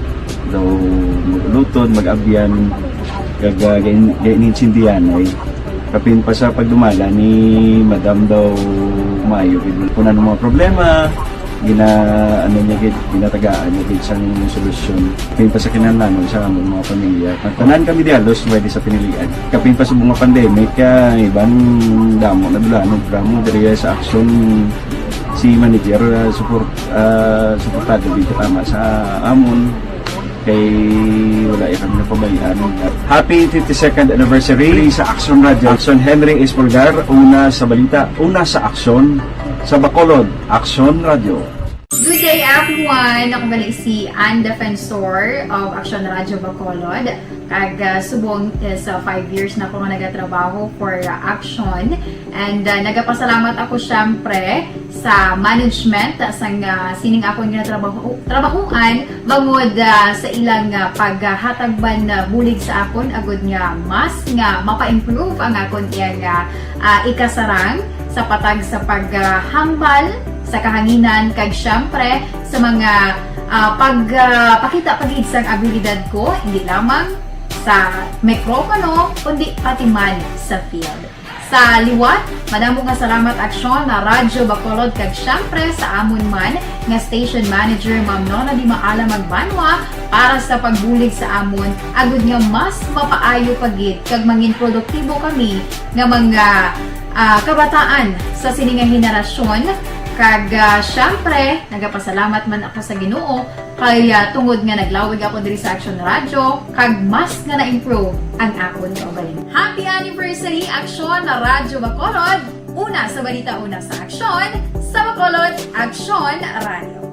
daw mag-uluton, mag-abyan, kag, ah, gain-, gain-insindihan ay. Kapin pa sa pagdumala ni Madam daw maayo gid. Kung ano mga problema, gina-, ano niya gid, ginatagaan niya gid sang solusyon. Kapin pa sa kinahanglanon sa among mga pamilya. Ang tanan kami di halos pwede sa pinilian. Kapin pa sa mga pandemic, ah, iban damo na dula, no, drama diri sa Action si manager, ah, support, ah, suportado gid katama sa amon. Kay wala ya kami napabayaan. Happy fifty-second anniversary sa Action Radio. Action Henry Espolgar, una sa balita, una sa aksyon, sa Bacolod, Action Radio. Good day, everyone! Ako gali si Ann Defensor of Action Radio Bacolod. Kag, ah, subong is, ah, five years na ko nga nagatrabaho for, ah, Action. And, ah, nagapasalamat ako, syempre, sa management, ah, sang, ah, sining akon nga trabaho, trabahuan, bangod, ah, sa ilang, ah, paghatag man, ah, bulig sa akon, agud nga mas nga mapa-improve ang akon iyang, ah, ah, ikasarang sa patag sa paghambal sa kahanginan, kag syempre sa mga, ah, pag, ah, pakita pa gid sang abilidad ko, hindi lamang sa mikropono, kundi pati man sa field. Sa liwat, madamo nga salamat, Action Radyo Bacolod, kag syempre sa amon man nga station manager, Ma'am Nona Di Maala Magbanwa, para sa pagbulig sa amon, agud nga mas mapaayo pa gid kag mangin produktibo kami nga mga, ah, kabataan sa sini nga henerasyon. Kag, ah, syempre, nagapasalamat man ako sa Ginoo kay, ah, tungod nga naglawig ako diri sa Action Radio, kag mas nga na-improve ang akon kaugalingon. Happy anniversary, Action Radyo Bacolod! Una sa balita, una sa aksyon, sa Bacolod, Action Radio.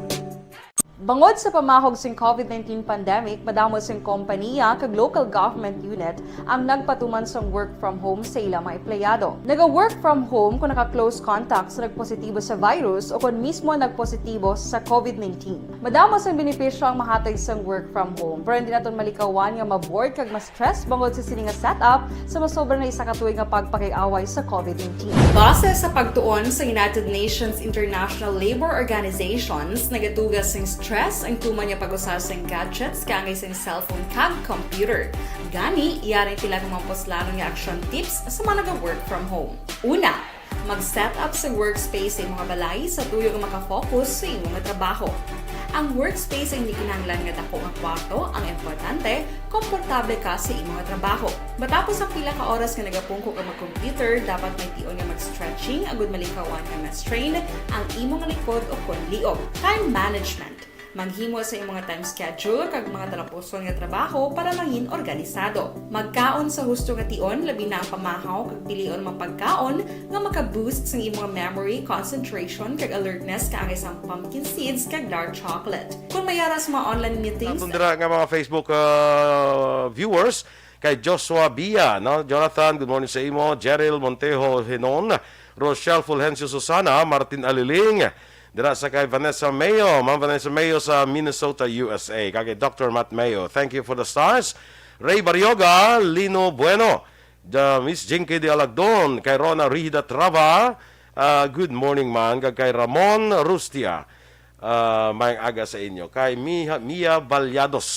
Bangod sa pamahog sing COVID nineteen pandemic, madamo sing kompaniya kag local government unit ang nagpatuman sang work from home sa ila mga empleyado. Naga-work from home kon naka-close contact sa nagpositibo sa virus o kon mismo nagpositibo sa COVID nineteen. Madamo sang benepisyo ang mahatag sang work from home, pero hindi naton malikawan nga ma-bored kag ma-stress bangod sa sini nga setup sa masobra na isa ka tuig nga pagpakig-away sa COVID nineteen. Base sa pagtuon sa United Nations International Labour Organizations, nagaduga sing stress ang tuman nga pag-usa sing gadgets kaangay sing cellphone kag computer. Gani, yari pila ka mga puslanon nga action tips sa mga naga-work from home. Una, mag-set up sa workspace sa imo nga balay sa tuyo nga maka-focus sa imo nga trabaho. Ang workspace ang hindi kinahanglan nga dako nga kwarto, ang importante, komportable ka sa imo nga trabaho. Matapos ang pila ka oras nga nagapungko ka mag-computer, dapat may tion nga mag-stretching agud malikawan nga ma-strain ang imo nga likod o kon liog. Time management. Maghimo sa imo nga time schedule kag mga talapuson nga trabaho para mangin organisado. Magkaon sa husto nga tion, labi na ang pamahaw, kag pilion ang mga pagkaon nga maka-boost sang imo nga memory, concentration, kag alertness, kaangay sang pumpkin seeds kag dark chocolate. Kung may ara sa mga online meetings, Atong dira nga mga Facebook, ah, viewers, kay Joshua Bia, no? Jonathan, good morning sa imo. Jeril Montejo Hinon, Rochelle Fulgencio Susana, Martin Aliling, dira sa kay Vanessa Mayo, Ma'am Vanessa Mayo sa Minnesota, U S A. Kag kay Doctor Matt Mayo, thank you for the stars. Ray Barrioga, Lino Bueno, the Miss Jinky de Alagdon, kay Rona Rihida Trava, ah, good morning man, kag kay Ramon Rustia, ah, maayong aga sa inyo. Kay Mia, Mia Balyados,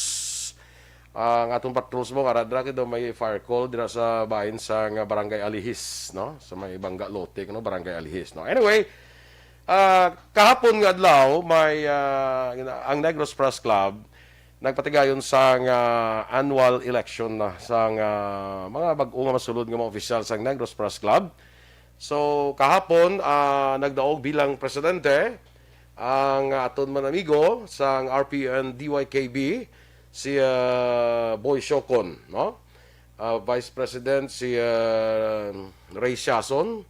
ang atong patrols mo, ara dira kay daw may fire call dira sa bahin sa nga Barangay Alihis, no? Sa may Bangga Lote, no? Barangay Alihis, no? Anyway, ah, kahapon nga adlaw, may, ah, ang Negros Press Club nagpatigayon sang, ah, annual election na sang, ah, mga bag-o nga masulod nga mga opisyal sang Negros Press Club. So, kahapon, ah, nagdaog bilang presidente ang aton man amigo sang R P N D Y K B, si, ah, Boy Siocon, no? Ah, Vice President si, ah, Ray Siason,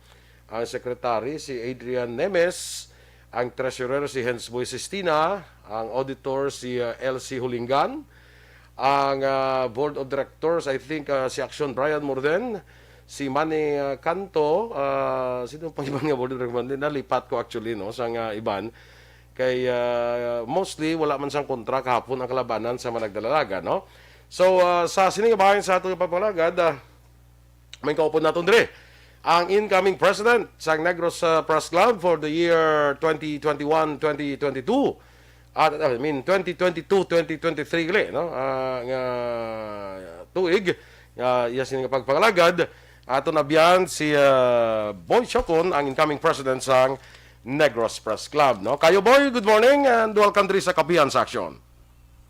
ang Secretary si Adrian Nemes, ang Treasurer si Hensboy Sistina, ang Auditor si, ah, L C Hulingan, ang, ah, Board of Directors, I think, ah, si Action Brian Morden, Si Manny, ah, Canto, ah, sino pang iban nga board member? Nalipat ko actually, no, sa nga iban. Kay, ah, mostly, wala man sang kontra kahapon ang kalabanan sa Managdalalaga, no? So, ah, sa sini nga bahin sa aton pagpangalagad, ah, may kaupod naton diri ang incoming president sang Negros, ah, Press Club for the year twenty twenty-one, twenty twenty-two. At, I mean, twenty twenty-two, twenty twenty-three gali, no? Ah, nga tuig, nga iya sini nga pagpangalagad, aton abyan si, ah, Boy Chocon, ang incoming president sang Negros Press Club, no? Kayo, Boy, good morning and welcome diri sa Kapihan sa Aksyon.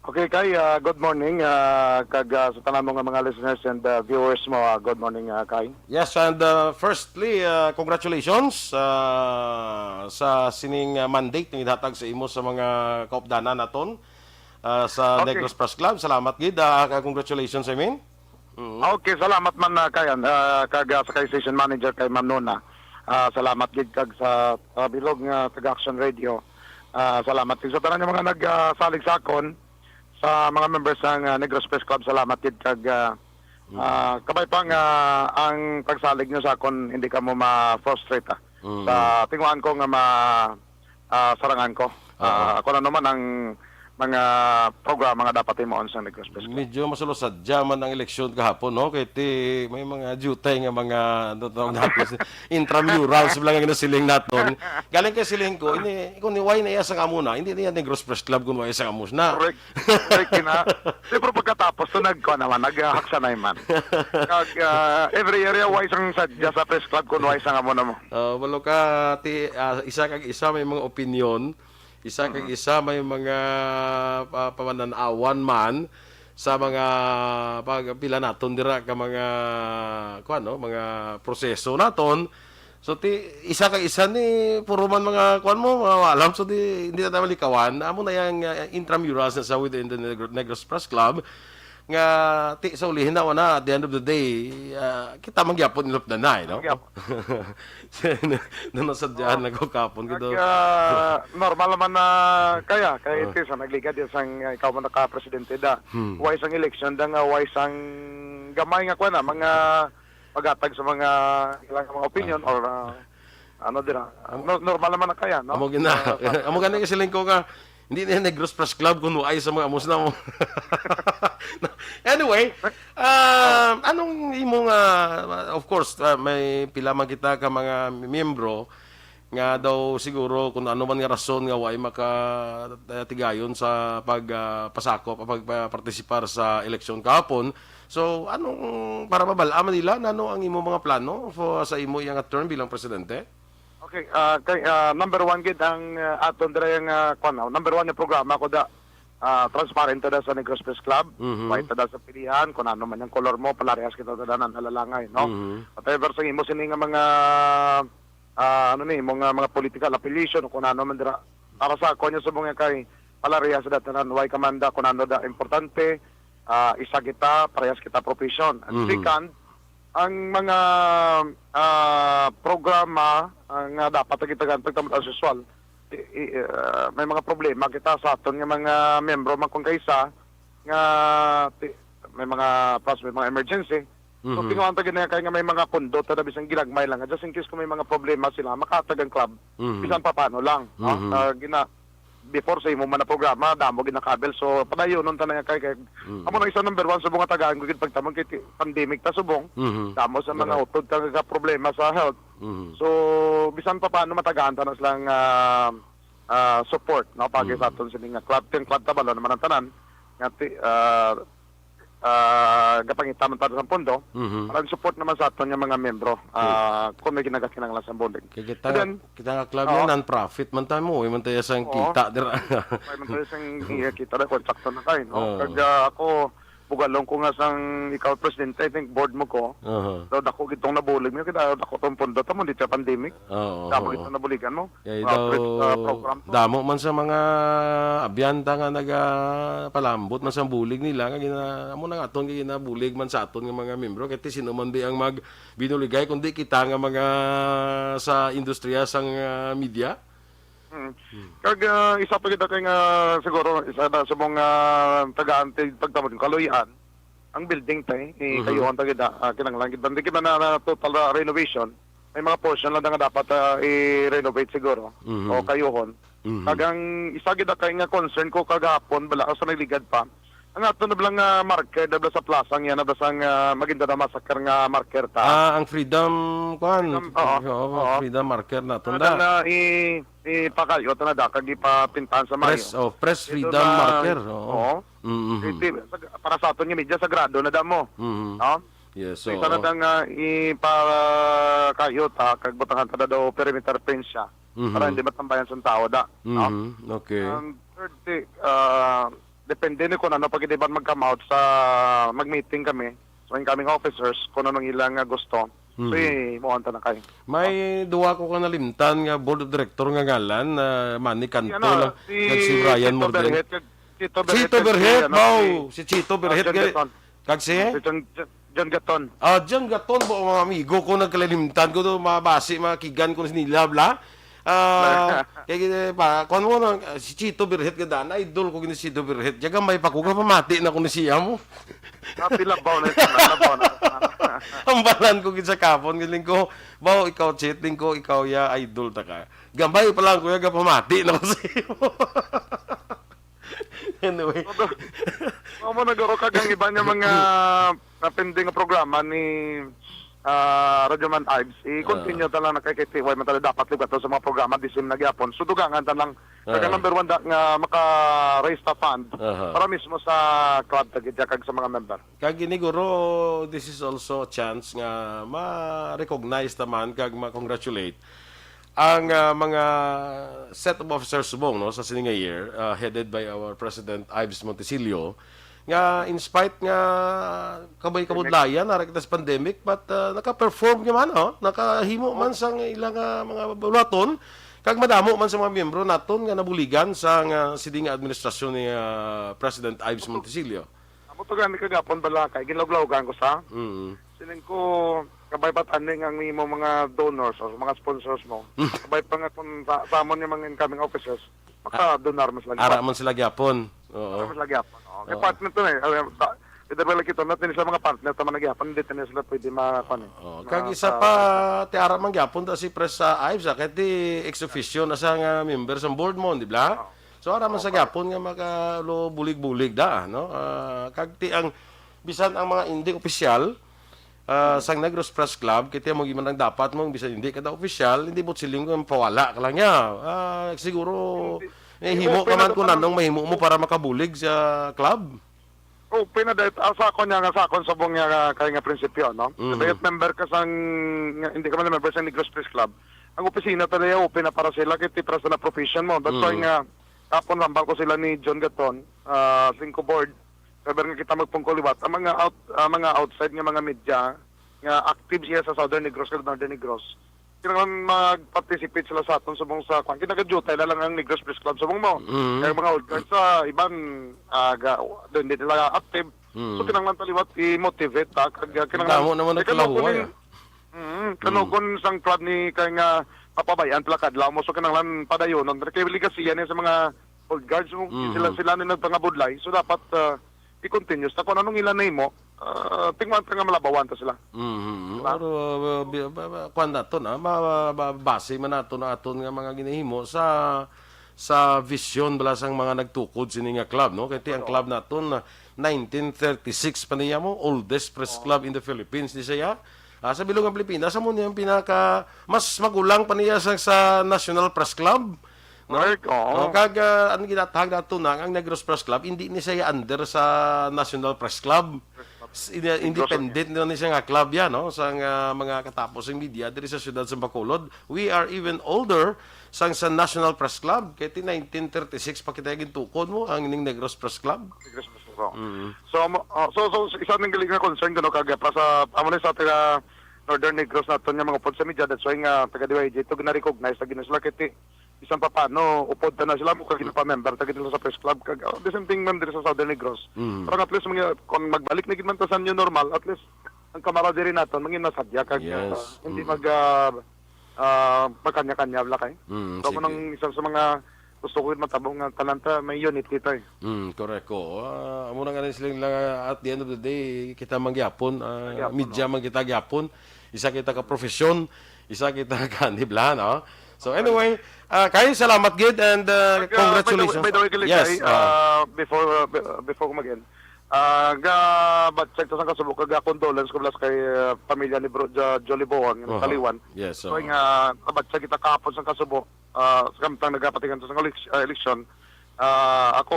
Okay, Kay, ah, good morning, ah, kag, ah, sa tanan mo nga mga listeners and, ah, viewers mo, ah, good morning, ah, Kay. Yes, and, uh, firstly, uh, congratulations, uh, sa sining, uh, mandate nga gihatag sa imo sa mga kaupdanan naton, uh, sa Okay. Negros Press Club. Salamat gid, uh, congratulations, I mean. Mm. Okay, salamat man, uh, Kayan, uh, kag, uh, sa kay station manager kay Ma'am Nona. Uh, salamat gid kag sa, uh, bilog nga taga Action Radio. Uh, salamat gid sa tanan nga mga nagsalig sa akon, sa mga members sang, uh, Negros Press Club. Salamat gid kag, uh, Mm. Ah, kabay pa nga ang pagsalig nyo sa akon, hindi kamo ma-frustrate, ah. Mm. Sa tinguhaan ko nga ma-, ah, sarangan ko. Oo. Ah, kung ano man ang mga programa nga dapat himuon sa Negros Press Club. Medyo masulo sadya man ang eleksyon kahapon, no? Kay ti, may mga jutay nga mga, ano tawag natin, intramurals lang ang nasiling naton. Galing kay siling ko, ini, kung ni why na iya sang amo na, hindi niya Negros Press Club kung why sang amo na. Correct. Correct na. Di, pero pagkatapos to, nagkuha naman, naghaksanay man. Kag, ah, every area, why sang sadya sa press club kung why sang amo na mo? Oh, balo ka, ti, ah, isa kag isa may mga opinyon, isa kag Mm. isa may mga, ah, pamanan-awan man sa mga pag-, pila naton dira ka mga, kuwan, no, mga proseso naton. So, ti, isa kag isa ni, puro man mga, kuwan mo, mga alam, so di, hindi na tayo malikawan. Amo na yang, ah, intramurals na sa within the Negro-, Negros Press Club, nga, ti, sa ulihin na, wala, at the end of the day, ah, kita man gyapon ilupdanay, no? Gyapon. Na, nasadyahan Oo. lang ko kapon, Kag, gito. ah, normal naman na kaya, kay Ah. ti, sa nagligad yan sang, ah, ikaw man naka-presidente da. Hmm. Why sang election da nga, why sang gamay nga, kuwan na, mga paghatag sa mga ilang mga opinion Ah. or, ah, ano dira. Amo No-, normal naman na kaya, no? Amo gina-, Ah, sa amo gani kasi lingko nga, hindi na Negros Press Club kung waay sa mga amos na mo. Anyway, ah, anong imo nga, of course, ah, may pila man kita ka mga miyembro nga daw siguro kung ano man nga rason nga waay maka-, tigayon sa pag, ah, pasakop, pag, ah, partisipar sa eleksyon kahapon. So, anong, para mabal-an man nila, nano ang imo mga plano for, sa imo iya nga term bilang presidente? Okay, ah, kay, ah, number one gid ang, ah, aton dira nga, kuwan, ah, number one nga programa ko da, ah, transparent da sa Negros Press Club. Mhm. White da sa pilihan, kung ano man yung color mo, palarehas kita sa tanan, alalangay, no? Mhm. Whatever sa imo sini nga mga, ah, ano ni, mga, mga political affiliation o kung ano man dira. Para sa ako, niya subong nga kay palarehas sa tanan, why ka man da, kung ano da importante, ah, isa kita, parehas kita profession. And Mhm. second, ang mga, ah, programa, ah, nga dapat nga gitagaan pagtamad as usual, i-, i-, ah, may mga problema kita sa aton nga mga miyembro man kung kaisa nga ti-, may mga plus, may mga emergency. So, Mhm. tinguhaan ta gid na kay nga may mga pondo ta na bisan ginagmay lang, just in case kung may mga problema sila, makahatag ang club, Mhm. bisan pa paano lang, no? Mhm. Ah, gina-, before sa imo man na programa, damo gid nakabil. So, padayunon ta na kay, kay Mm. amo na isa number one subong nga tagaan ko gid pagtamon kay ti-, pandemic ta subong. Mhm. Damo sa mga Correct. utod ka nga problema sa health. Mhm. So, bisan pa paano matagaan ta na silang, ah, ah, support, no? Pagi sa Mm. aton sini nga club. Ti ang club ta balo naman ang tanan. Nga ti-, ah, ah, gapangita man ta sa pondo, Mhm. para ang support naman sa aton nga mga miyembro, Okay. ah, kung may ginagakinanglan sa bulig. Kay kita And nga, then, kita nga club oo. nga non-profit man ta mo, way man tayo sang Oo. kita dira. Way man tayo sang, iya, kita na, kung sakto na tayo, no? Oo. Kag, ah, ako, bugalon ko nga sang ikaw presidente, I think board mo ko. Aha. So, dako gid tong nabulig mo, kita dako tong pondo ta mo, di siya pandemic. Oo, Damo oo. gid tong nabuligan mo. Kay Mga daw, outreach, ah, program to. damo man sa mga abyanta nga nagapalambot man sa bulig nila, nga gina-, amo na nga aton nga ginabulig man sa aton nga mga membro, kay ti sino man di ang magbinuligay, kundi kita nga mga sa industriya sang, ah, media. Mm. Hmm. Kag, ah, isa pa kita kay nga siguro, isa na sa mga tagaan ti pagtamod ng kaluy-an, ang building, tay, i-, Mhm. kayuhon ta gid, ah, kinahanglan gid. Bandi gid man na, na total, ah, renovation, may mga portion lang nga dapat, ah, i-renovate siguro Mhm. o kayuhon. Mhm. Kag ang isa gid kay nga concern ko kagahapon, bala, sa nagligad pa, ang ato na bala nga marker, na bala sa plaza, nga na bala sang, ah, Maguindanao Massacre nga marker ta. Ah, ang Freedom, kuan. Freedom, oo, Oo, oo. Freedom marker na Ano tunda. na, i-, ipakayo ta na da, kag ipapintahan sa Press, mayo. Oh, Press Ito Freedom na, marker, oo. Oo. Mm-hmm. Iti-, sa, para sa aton nga media, sagrado na da mo. Mm-hmm. No? Yes, So, isa na oo. da nga ipakayo ta, kag butangan ta na daw perimeter fence siya. Mhm. Para hindi matambayan sa tao da, no? Mhm. Okay. Ang third thing, ah, depende ni kung ano pag-idiban mag-come out sa mag-meeting kami. So, incoming officers, kung anong ilang, ah, gusto. So, Mhm. imuha ta na kay. May duwa ko ka nalimtan nga board of director nga ngalan, ah, Manny Canto Yan, ah, lang, si kag si Ryan Chito Morden. Berhet, kag Chito Berhet, Chito kag si, Berhet, ano, wow! si, Si Chito ah, Berhet, John gali-, Gaton. Kag si? Si John, John, John Gaton. Ah, John Gaton po, mga amigo ko, nagkalalimtan ko to, mabasi, makigan ko nila, bla. Ah, kay, eh, pa, kuwan mo na, ah, si Chito Berhet, ganda, na idol ko gini si Chito Berhet. Diya gamay pa ko, kapamati na ko ni siya mo. Ah, pilabaw na ito, labaw na. Ang balan ko gid sa kapon, giling ko, "Baw, ikaw, Chet, ling ko, ikaw, ya, idol ta ka." Gamay pa lang, kuya, kapamati na ko sa imo. Anyway. Amo na guro kag ang iba nga mga, ah, pending nga programa ni, ah, Radyo Man Ives, i-continue Ah. ta lang na kay K T Y man ta dapat liwat sa mga programa, the same na gyapon. So, dugangan ta lang. Kag ang Ah. number one da, nga maka-raise ta fund Aha. para mismo sa club ta gid kag sa mga member. Kag ini, guro, this is also a chance nga ma-recognize ta man kag ma-congratulate ang, ah, mga set of officers subong, no, sa sini nga year, ah, headed by our President Ives Monticelio, nga in spite nga kabay kabudlayan, nara kita sa pandemic, but, ah, naka-perform naman, oh, nakahimo man sang ilang, ah, mga buluhaton, kag madamo man sa mga miyembro naton nga nabuligan sang, ah, sini nga administrasyon ni, ah, President Ives Monticelio. Amo to gani kagapon bala kay ginlawlawan ko sa Mm. Siling ko, kabay pa tani nga ang imo mga donors o mga sponsors mo. Kabay pa nga kung sa, sa amon yung mga incoming officers, makadonar man sila Ara gyapon. man sila gyapon. Oo. Ara man sila gyapon, oo. Kay Oo. partner to na eh. Alam, ta-, either wala kita, not nila sila mga partner, tama na gyapon, hindi nila sila pwede ma-, kuwan eh. Oo. Ma-, Kag isa pa, ti ara man gyapon ta si Pres sa Ives, ah, kay ti ex officio na siya nga member sa board mo, di ba? Oo. So, ara man sa Oo. gyapon nga makalubulig-bulig da, no? Ah, kag ti ang, bisan ang mga hindi opisyal, ah, sang Negros Press Club, kay ti mo giman ang dapat mo, bisan hindi ka daw opisyal, hindi mo siling kung pawala ka lang niya. Ah, siguro, Hindi. eh, himo Open ka na man kung dapat ang anong mahimo mo para makabulig sa club. Open na dahil, ah, sa akon niya nga, sa akon subong niya nga, kay nga prinsipyo, no? Mhm. Dahil member ka sang, nga, hindi ka man member sa Negros Press Club, ang opisina talaga open na para sila, kay ti para sa na profession mo. That's why Mhm. nga, kapon rambal ko sila ni John Gaton, ah, Singko Board, sabi nga kita magpungko liwat, ang mga out-, ang mga outside nga mga media, nga active siya sa Southern Negros, kag Northern Negros, kinahanglan mag-participate sila sa aton subong sa kwan. Kinagadyutay na lang ang Negros Press Club subong mo. Mm. Kaya mga old guards sa iban, ah, ga, doon din nila active. Mm. So, kinahanglan taliwat i-motivate ta. Kag, ah, kinahanglan Damo naman ang kay kanugon kalahuway, ni, ah. Mm, Mm. kanugon sang club ni kay nga mapabayaan pala kadlaw mo. So, kinahanglan padayonon. Kay legacy yan sa mga old guards. So, Mm. sila, sila ni nagpangabudlay. So, dapat, ah, i-continuous ta kung anong ila nahimo, ah, tingnan ta nga malabawan ta sila. Mhm. Diba? Pero, uh, bi-, ba, ba, kuwan naton, ah, ma-, ma-, base man naton ang aton nga mga ginahimo sa, sa vision bala sang mga nagtukod sini nga club, no? Kay ti ang Totoo. club naton, ah, nineteen thirty-six pa niya mo, oldest press Oo. club in the Philippines, di siya? Ah, sa bilog nga Pilipinas, amo niya ang pinaka, mas magulang pa niya sa, sa National Press Club. No? Correct, oo. Oh, kag, ah, ang ginatahag nato na, ang Negros Press Club, hindi ni siya under sa National Press Club. Press Club. S-, ina-, Negros independent na ni siya nga club yan, no? Sa nga mga katapos ang media diri sa siyudad sa Bacolod. We are even older sang sa National Press Club. Kay ti nineteen thirty-six pa kita gintukod mo ang ining Negros Press Club. Negros Press Club, oo. Mm. So, mo-, oh, so, so, isa ning galing nga concern ko, no, kag pa sa, amo ni sa taga Northern Negros naton nga mga upod sa media, that's why nga taga D Y J to gina-recognize na gina sila kay ti bisan pa paano, upod ta na sila, kung kagina pa member ta gid nila sa press club, kag, oh, the same thing man diri sa Southern Negros. Mm. Parang at least, mga, kung magbalik na gid man ta sa new normal, at least, ang camaraderie naton, mangin masadya, kag, Yes. uh, hindi Mm. mag, uh, uh, magkanya-kanya, wala kay. Mm, So, sige. Ako nang isa sa mga Gusto ko matabo nga tanan ta may unity ta, eh. Mm, correct ko. Ah, amo na nga rin sila nga, at the end of the day, kita man gyapon, ah, Gyapon, media no? man kita gyapon. Isa kita ka profesyon, isa kita ka nibla, no? So anyway, ah, Kay, salamat gid and, ah, Pag, ah, by the way, congratulations. by the way, Kilig, Yes, Kay, ah. ah, before, uh, be-, before ko mag-end, ah, ga-, batsag ta sang kasubo, kag, ah, condolence ko plus kay, ah, pamilya ni Bro Jo-, Jolly Bohang, Aha. Taliwan. Yes, So, oo. nga, kabatsag kita kahapon sang kasubo, ah, samtang nagapatigan ta sang elec-, ah, eleksyon. Ah, ako,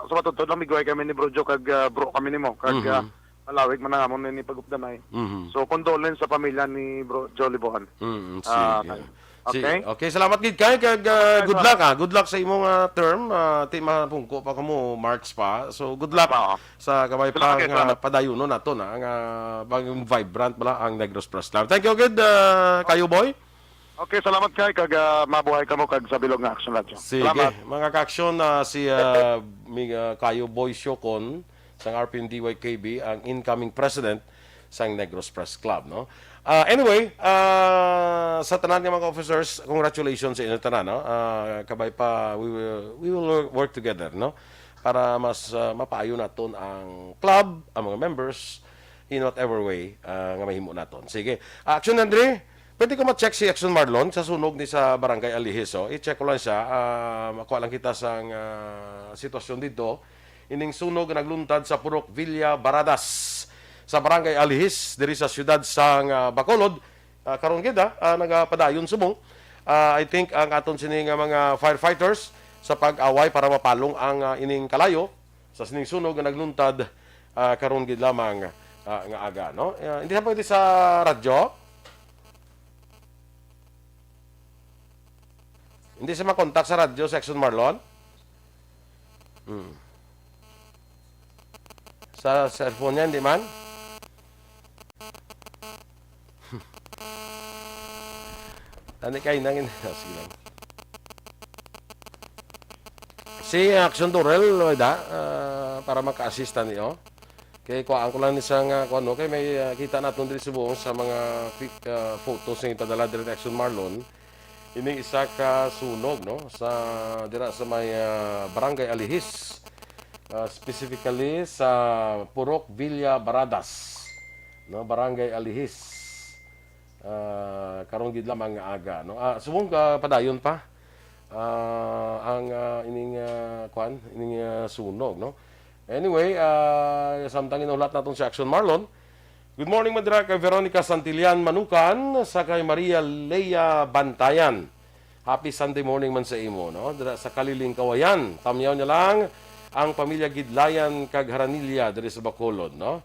sa matuod lang, migway kami ni Bro Jo, kag, ah, bro kami nimo, kag, Mhm. ah, malawig man ang amon ni pag-updanay. Mhm. So, condolence sa pamilya ni Bro Jolly Bohan. Mm, Ah, sige. okay. Si-, okay, salamat gid kay, kag, ah, Okay, good salamat. luck, ah. Good luck sa imong, ah, term. Ah, ti mapungko pa kamo, March pa. So, good luck Oo. sa kabay Salamat pa kay, nga salamat. padayunon nato na nga bagong vibrant bala ang Negros Press Club. Thank you gid, ah, Kayo Boy. Okay, salamat kay, kag, ah, mabuhay kamo kag sa bilog nga Action Radio. Sige, Salamat. mga ka-action, ah, si, ah, Mig-, ah, Kayo Boy Siocon sang R P N D Y K B, ang incoming president sang Negros Press Club, no? Ah, anyway, ah, sa tanan nga mga officers, congratulations sa inyo tanan, no? Ah, kabay pa, we will, we will work together, no? Para mas, ah, mapaayo naton ang club, ang mga members, in whatever way, ah, nga mahimo naton. Sige. Action Andre, pwede ko ma-check si Action Marlon sa sunog ni sa Barangay Alihis, oh. I-check ko lang siya, ah, makuha lang kita sang, ah, sitwasyon dito. Ining sunog nga nagluntad sa Purok Villa Baradas sa Barangay Alihis, diri sa siyudad sang, ah, Bacolod. Ah, karon gid, ah, ah, nagapadayon subong. Ah, I think ang aton sini nga mga firefighters sa pag-away para mapalong ang, ah, ining kalayo sa sining sunog nga nagluntad, ah, karon gid lamang, ah, nga aga, no? Ah, hindi sa pwede sa radyo? Hindi siya makontak sa radyo, Section Marlon? Hmm. Sa cellphone niya, hindi man? Tani kay nang in-, ah, sige lang. Si Action Dorel, da, ah, para maka-assist tani, oh. Kay kuhaan ko lang ni sa nga, kuwan, no? Kay may, ah, kita naton diri subong sa mga fi-, ah, photos nga ipadala diri ni Action Marlon. Ini isa ka sunog, no? Sa, dira sa may, ah, Barangay Alihis. Ah, specifically sa Purok Villa Baradas, no? Barangay Alihis. Ah, karon gid lamang nga aga, no? Ah, subong ka padayon pa, ah, ang, ah, ining, ah, kwan, ining, ah, sunog, no? Anyway, ah, samtang inulat naton si Action Marlon. Good morning, madira kay Veronica Santillan Manukan, sa kay Maria Lea Bantayan. Happy Sunday morning man sa imo, no? Dira sa Kaliling, Kawayan. Tamyaw niya lang ang pamilya Gidlayan kag Haranilla diri sa Bacolod, no?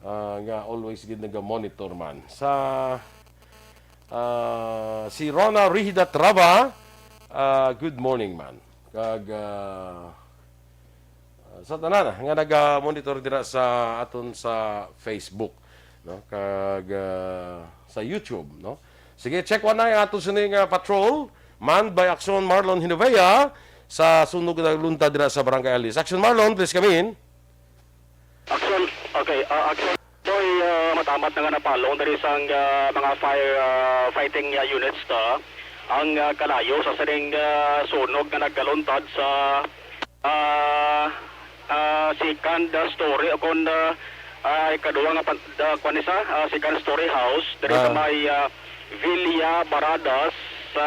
Ah, nga always gid naga-monitor man. Sa, ah, si Rona Rihida Traba, ah, good morning man. Kag, ah, ah, sa tanan, ah, nga naga-monitor dira sa aton sa Facebook, no? Kag, ah, sa YouTube, no? Sige, check one na ang aton sini nga patrol, manned by Action Marlon Hinovea, sa sunog nga nagluntad dira sa Barangay Alihis. Action Marlon, please come in. Action, okay, ah, Action. Boy, ah, matamat na nga napalong diri sang, ah, mga fire, ah, fighting, ah, units ta ang, ah, kalayo sa sining, ah, sunog nga nagkaluntad sa, ah, ah, second, ah, story o kon, ah, ah, ikaduha nga pan-, ah, kwan ni sa, ah, second story house diri sa Ah. may, ah, Villa Baradas sa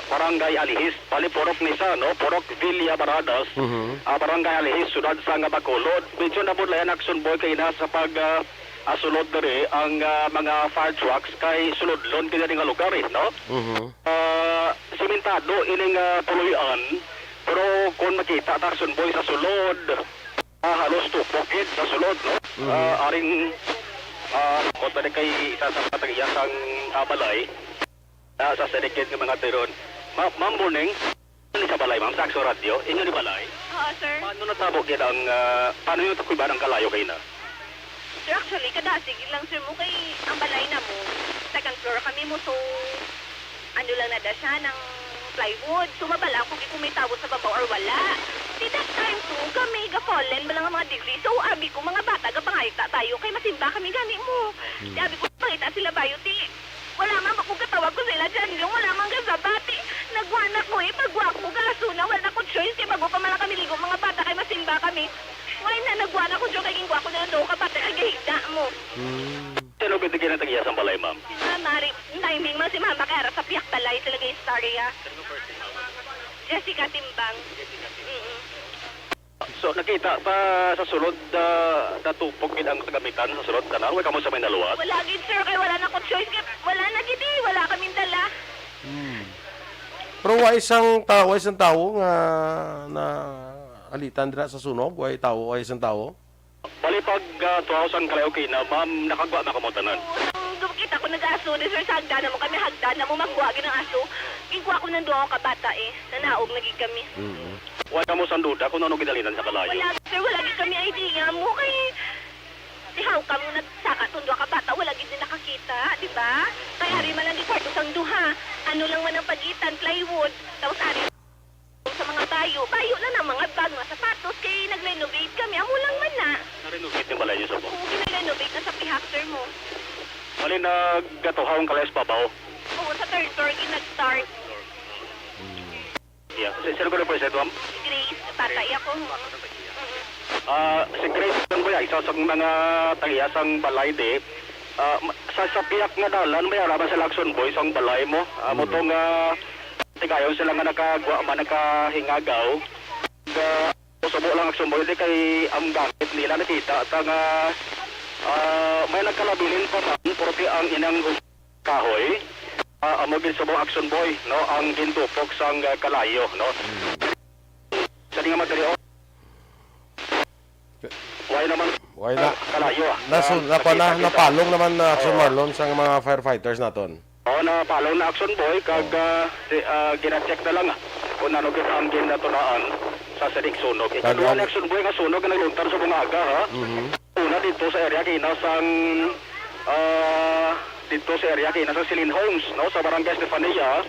Barangay Alihis. Bali, purok ni sa, no? Purok Villa Baradas, Mhm. ah, Barangay Alihis, siyudad sang Bacolod. Medyo nabudlayan, Action Boy, kay na sa pag, ah, ah, sulod diri ang, ah, mga fire trucks kay sulodlon kini nga lugar, eh, no? Mhm. Ah, simentado ining, ah, puloy-an, pero kung makita ta, Action Boy, sa sulod, ah, halos tupok gid sa sulod, no? Mhm. Ah, aring, ah, kung tani kay isa sa mga tagiya sang, ah, balay, ah, sa sining gid nga mga tiron. Ma-, ma'am, morning. Ano sa balay, ma'am? Sa Action Radio? Inyo ni balay? Oo, sir. Paano natabo gid ang, ah, paano yung takuban ang kalayo kayo na? Sir, actually, kadasig lang, sir, mo kay ang balay na mo, second floor kami mo, so, ano lang na da siya, ng plywood. So, mabala ako kung may tabo sa babaw or wala. Di that time, so, kami, ga-fallen, bala nga mga debris. So, abi ko, mga bata, gapangayta tayo, kay masimba kami gani mo. Hmm. Di abi ko, pangita sila bayo, di, wala man ako katawag ko sila dyan, yung wala man gasabati. Nagwanak mo, eh, pagwak mo, gaso na, wala Sino bintigyan ng tag-iya sang balay, ma'am? Si Mama, ari, timing man si Mama, kay ara sa pihak balay sila gin-istorya. Jessica Timbang. Mm-mm. So, nakita ta sa sulod, ah, natupok gid ang kagamitan sa sulod, tanan? Way kamo sa may naluwas? Wala gid, sir, kay wala na ko choice. Kay wala na gid eh, wala kaming dala. Hmm. Pero wa isang ta-, wa isang tawo nga naalitan dira sa sunog? Wa tawo, wa isang tawo? Bali, pag, ah, tuhaw sang kalayo kina, ma'am, nakagwa na kamo tanan? Ang kita ko nag-aso, di, sir, sa hagdan na mo kami, hagdan na mo, magwa gid ang aso. Gingkuha ko ng duha ka bata eh, nanaog na gid kami. Mm. Wala mo sang duda kung ano ginalinan sa kalayo? Wala, sir, wala gid kami idea mo kay si how come nga nagsaka tong duha ka bata, wala gid din nakakita, di ba? Kay ari man lang di kwarto sang duha. Ano lang man ang pagitan, plywood. Tapos ari sa mga bayo, bayo lang ang mga bag, mga sapatos, kay nag-renovate kami, amo lang man na. Na-renovate yung balay niyo sa po? Oo, gina-renovate na sa pihak, sir mo. Bali, nagatuhaw ang kalayo sa babaw? Oo, sa third floor, gid nag-start. Yeah. Si-, sino ko represent, ma'am? Grace, tatay ako. Mm-mm. Ah, si Grace, ano ba yan? Isa sa mga tag-iya sang balay, di. Ah, ma-, sa, sa pihak nga dalan, may araman sila Action Boy sang balay mo. Ah, mo Mm. tong, ah, tigayon sila nga nakagwa man, nakahingagaw. Ga-, subo lang Action Boy, di kay ang gamit nila nakita ta nga, ah, may nagkalabilin pa man, porque ang inang kahoy, ah, amo gid subong Action Boy, no, ang gintupok sang, ah, kalayo, no? Mm. Sa di nga material, why naman, Why na? ah, kalayo, ah, Nasu-, ah, napa-, na-, nakita, kita. Napalong naman na Action Oo. Marlon sa mga firefighters naton. Oo, napalong na Action Boy, kag, Oo. ah, di, ah, gina-check na lang, ah, kung ano gid ang ginatunaan sa sining sunog. Kag Ikaduha ang ni Action Boy nga sunog nga nagluntar sa mga aga, ha? Mhm. Una dito sa area kina sang, ah, dito sa area kina sa Celine Homes, no, sa Barangay Estefania.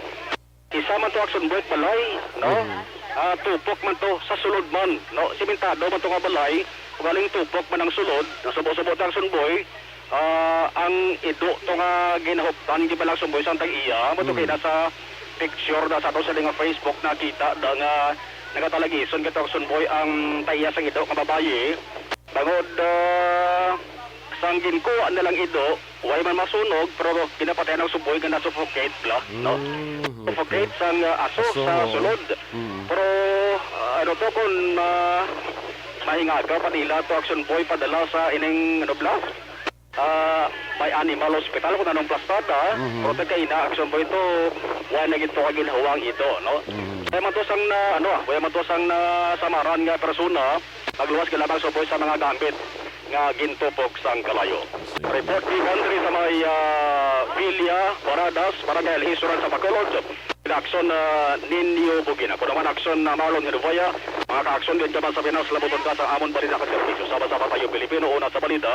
Isa man to Action Boy balay, no? Mhm. Ah, tupok man to sa sulod man, no? Simentado man to nga balay, galing tupok man ang sulod, nasubo-subo to Action Boy. Ah, ang ido to nga ginahuptan, gibala Action Boy sa tag-iya, mo to Mhm. kina sa picture na sa ato sa nga Facebook nakita da nga nagatalagison kay Action Boy ang tag-iya sang ido nga babayi. Bangod, ah, sang ginkuha nilang ido, way man masunog, pero ginapatay ang Action Boy nga na-suffocate bala, no? Mm, okay. Suffocate sang, ah, aso Aso, sa oo. sulod. Mm. Pero, ah, ano to, kung ma-, mahingaga pa nila to Action Boy padala sa ining, ano, bala? Ah, may animal hospital kung anong plastada, Mhm. pero tagkaina, Action Boy to, wala na gid to kaginhawa ang ido, no? Mhm. Kaya man to sang na, ano, kaya man to sang na samaran nga persona, magluwas ka lamang suboy sa mga gambit nga gintupok sang kalayo. Sige. Report gikan diri sa may, ah, Villa Paradas, Barangay Alhisuran sa Bacolod. Action, ah, Ninyo Bugina. Ako naman, Action na Marlon Hinubaya. Mga ka-action, din ka man sa Pinas, labuton ka sa amon balita kag serbisyo. Sama-sama tayo, Pilipino, una sa balita,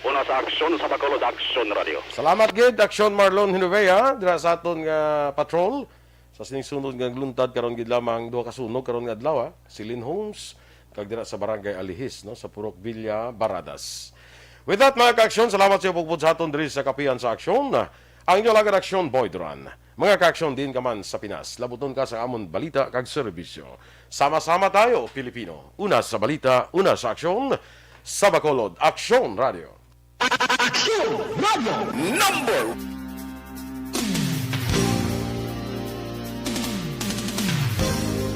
una sa aksyon, sa Bacolod Action Radio. Salamat gid, Action Marlon Hinubaya, dira sa aton nga patrol. Sa sining sunod nga nagluntad karon gid lamang, duha ka sunog karon nga adlaw, ha? Celine Homes, kag dira sa Barangay Alihis, no, sa Purok Villa Baradas. With that, mga ka-aksyon, salamat sa iyo pagpud sa aton diri sa Kapihan sa Aksyon. Ang inyo lagad Aksyon, Boy Duran. Mga ka-aksyon din ka man sa Pinas, labuton ka sa amon balita kag serbisyo. Sama-sama tayo, Pilipino. Una sa balita, una sa aksyon, sa Bacolod, Aksyon Radio. Aksyon Radio. Number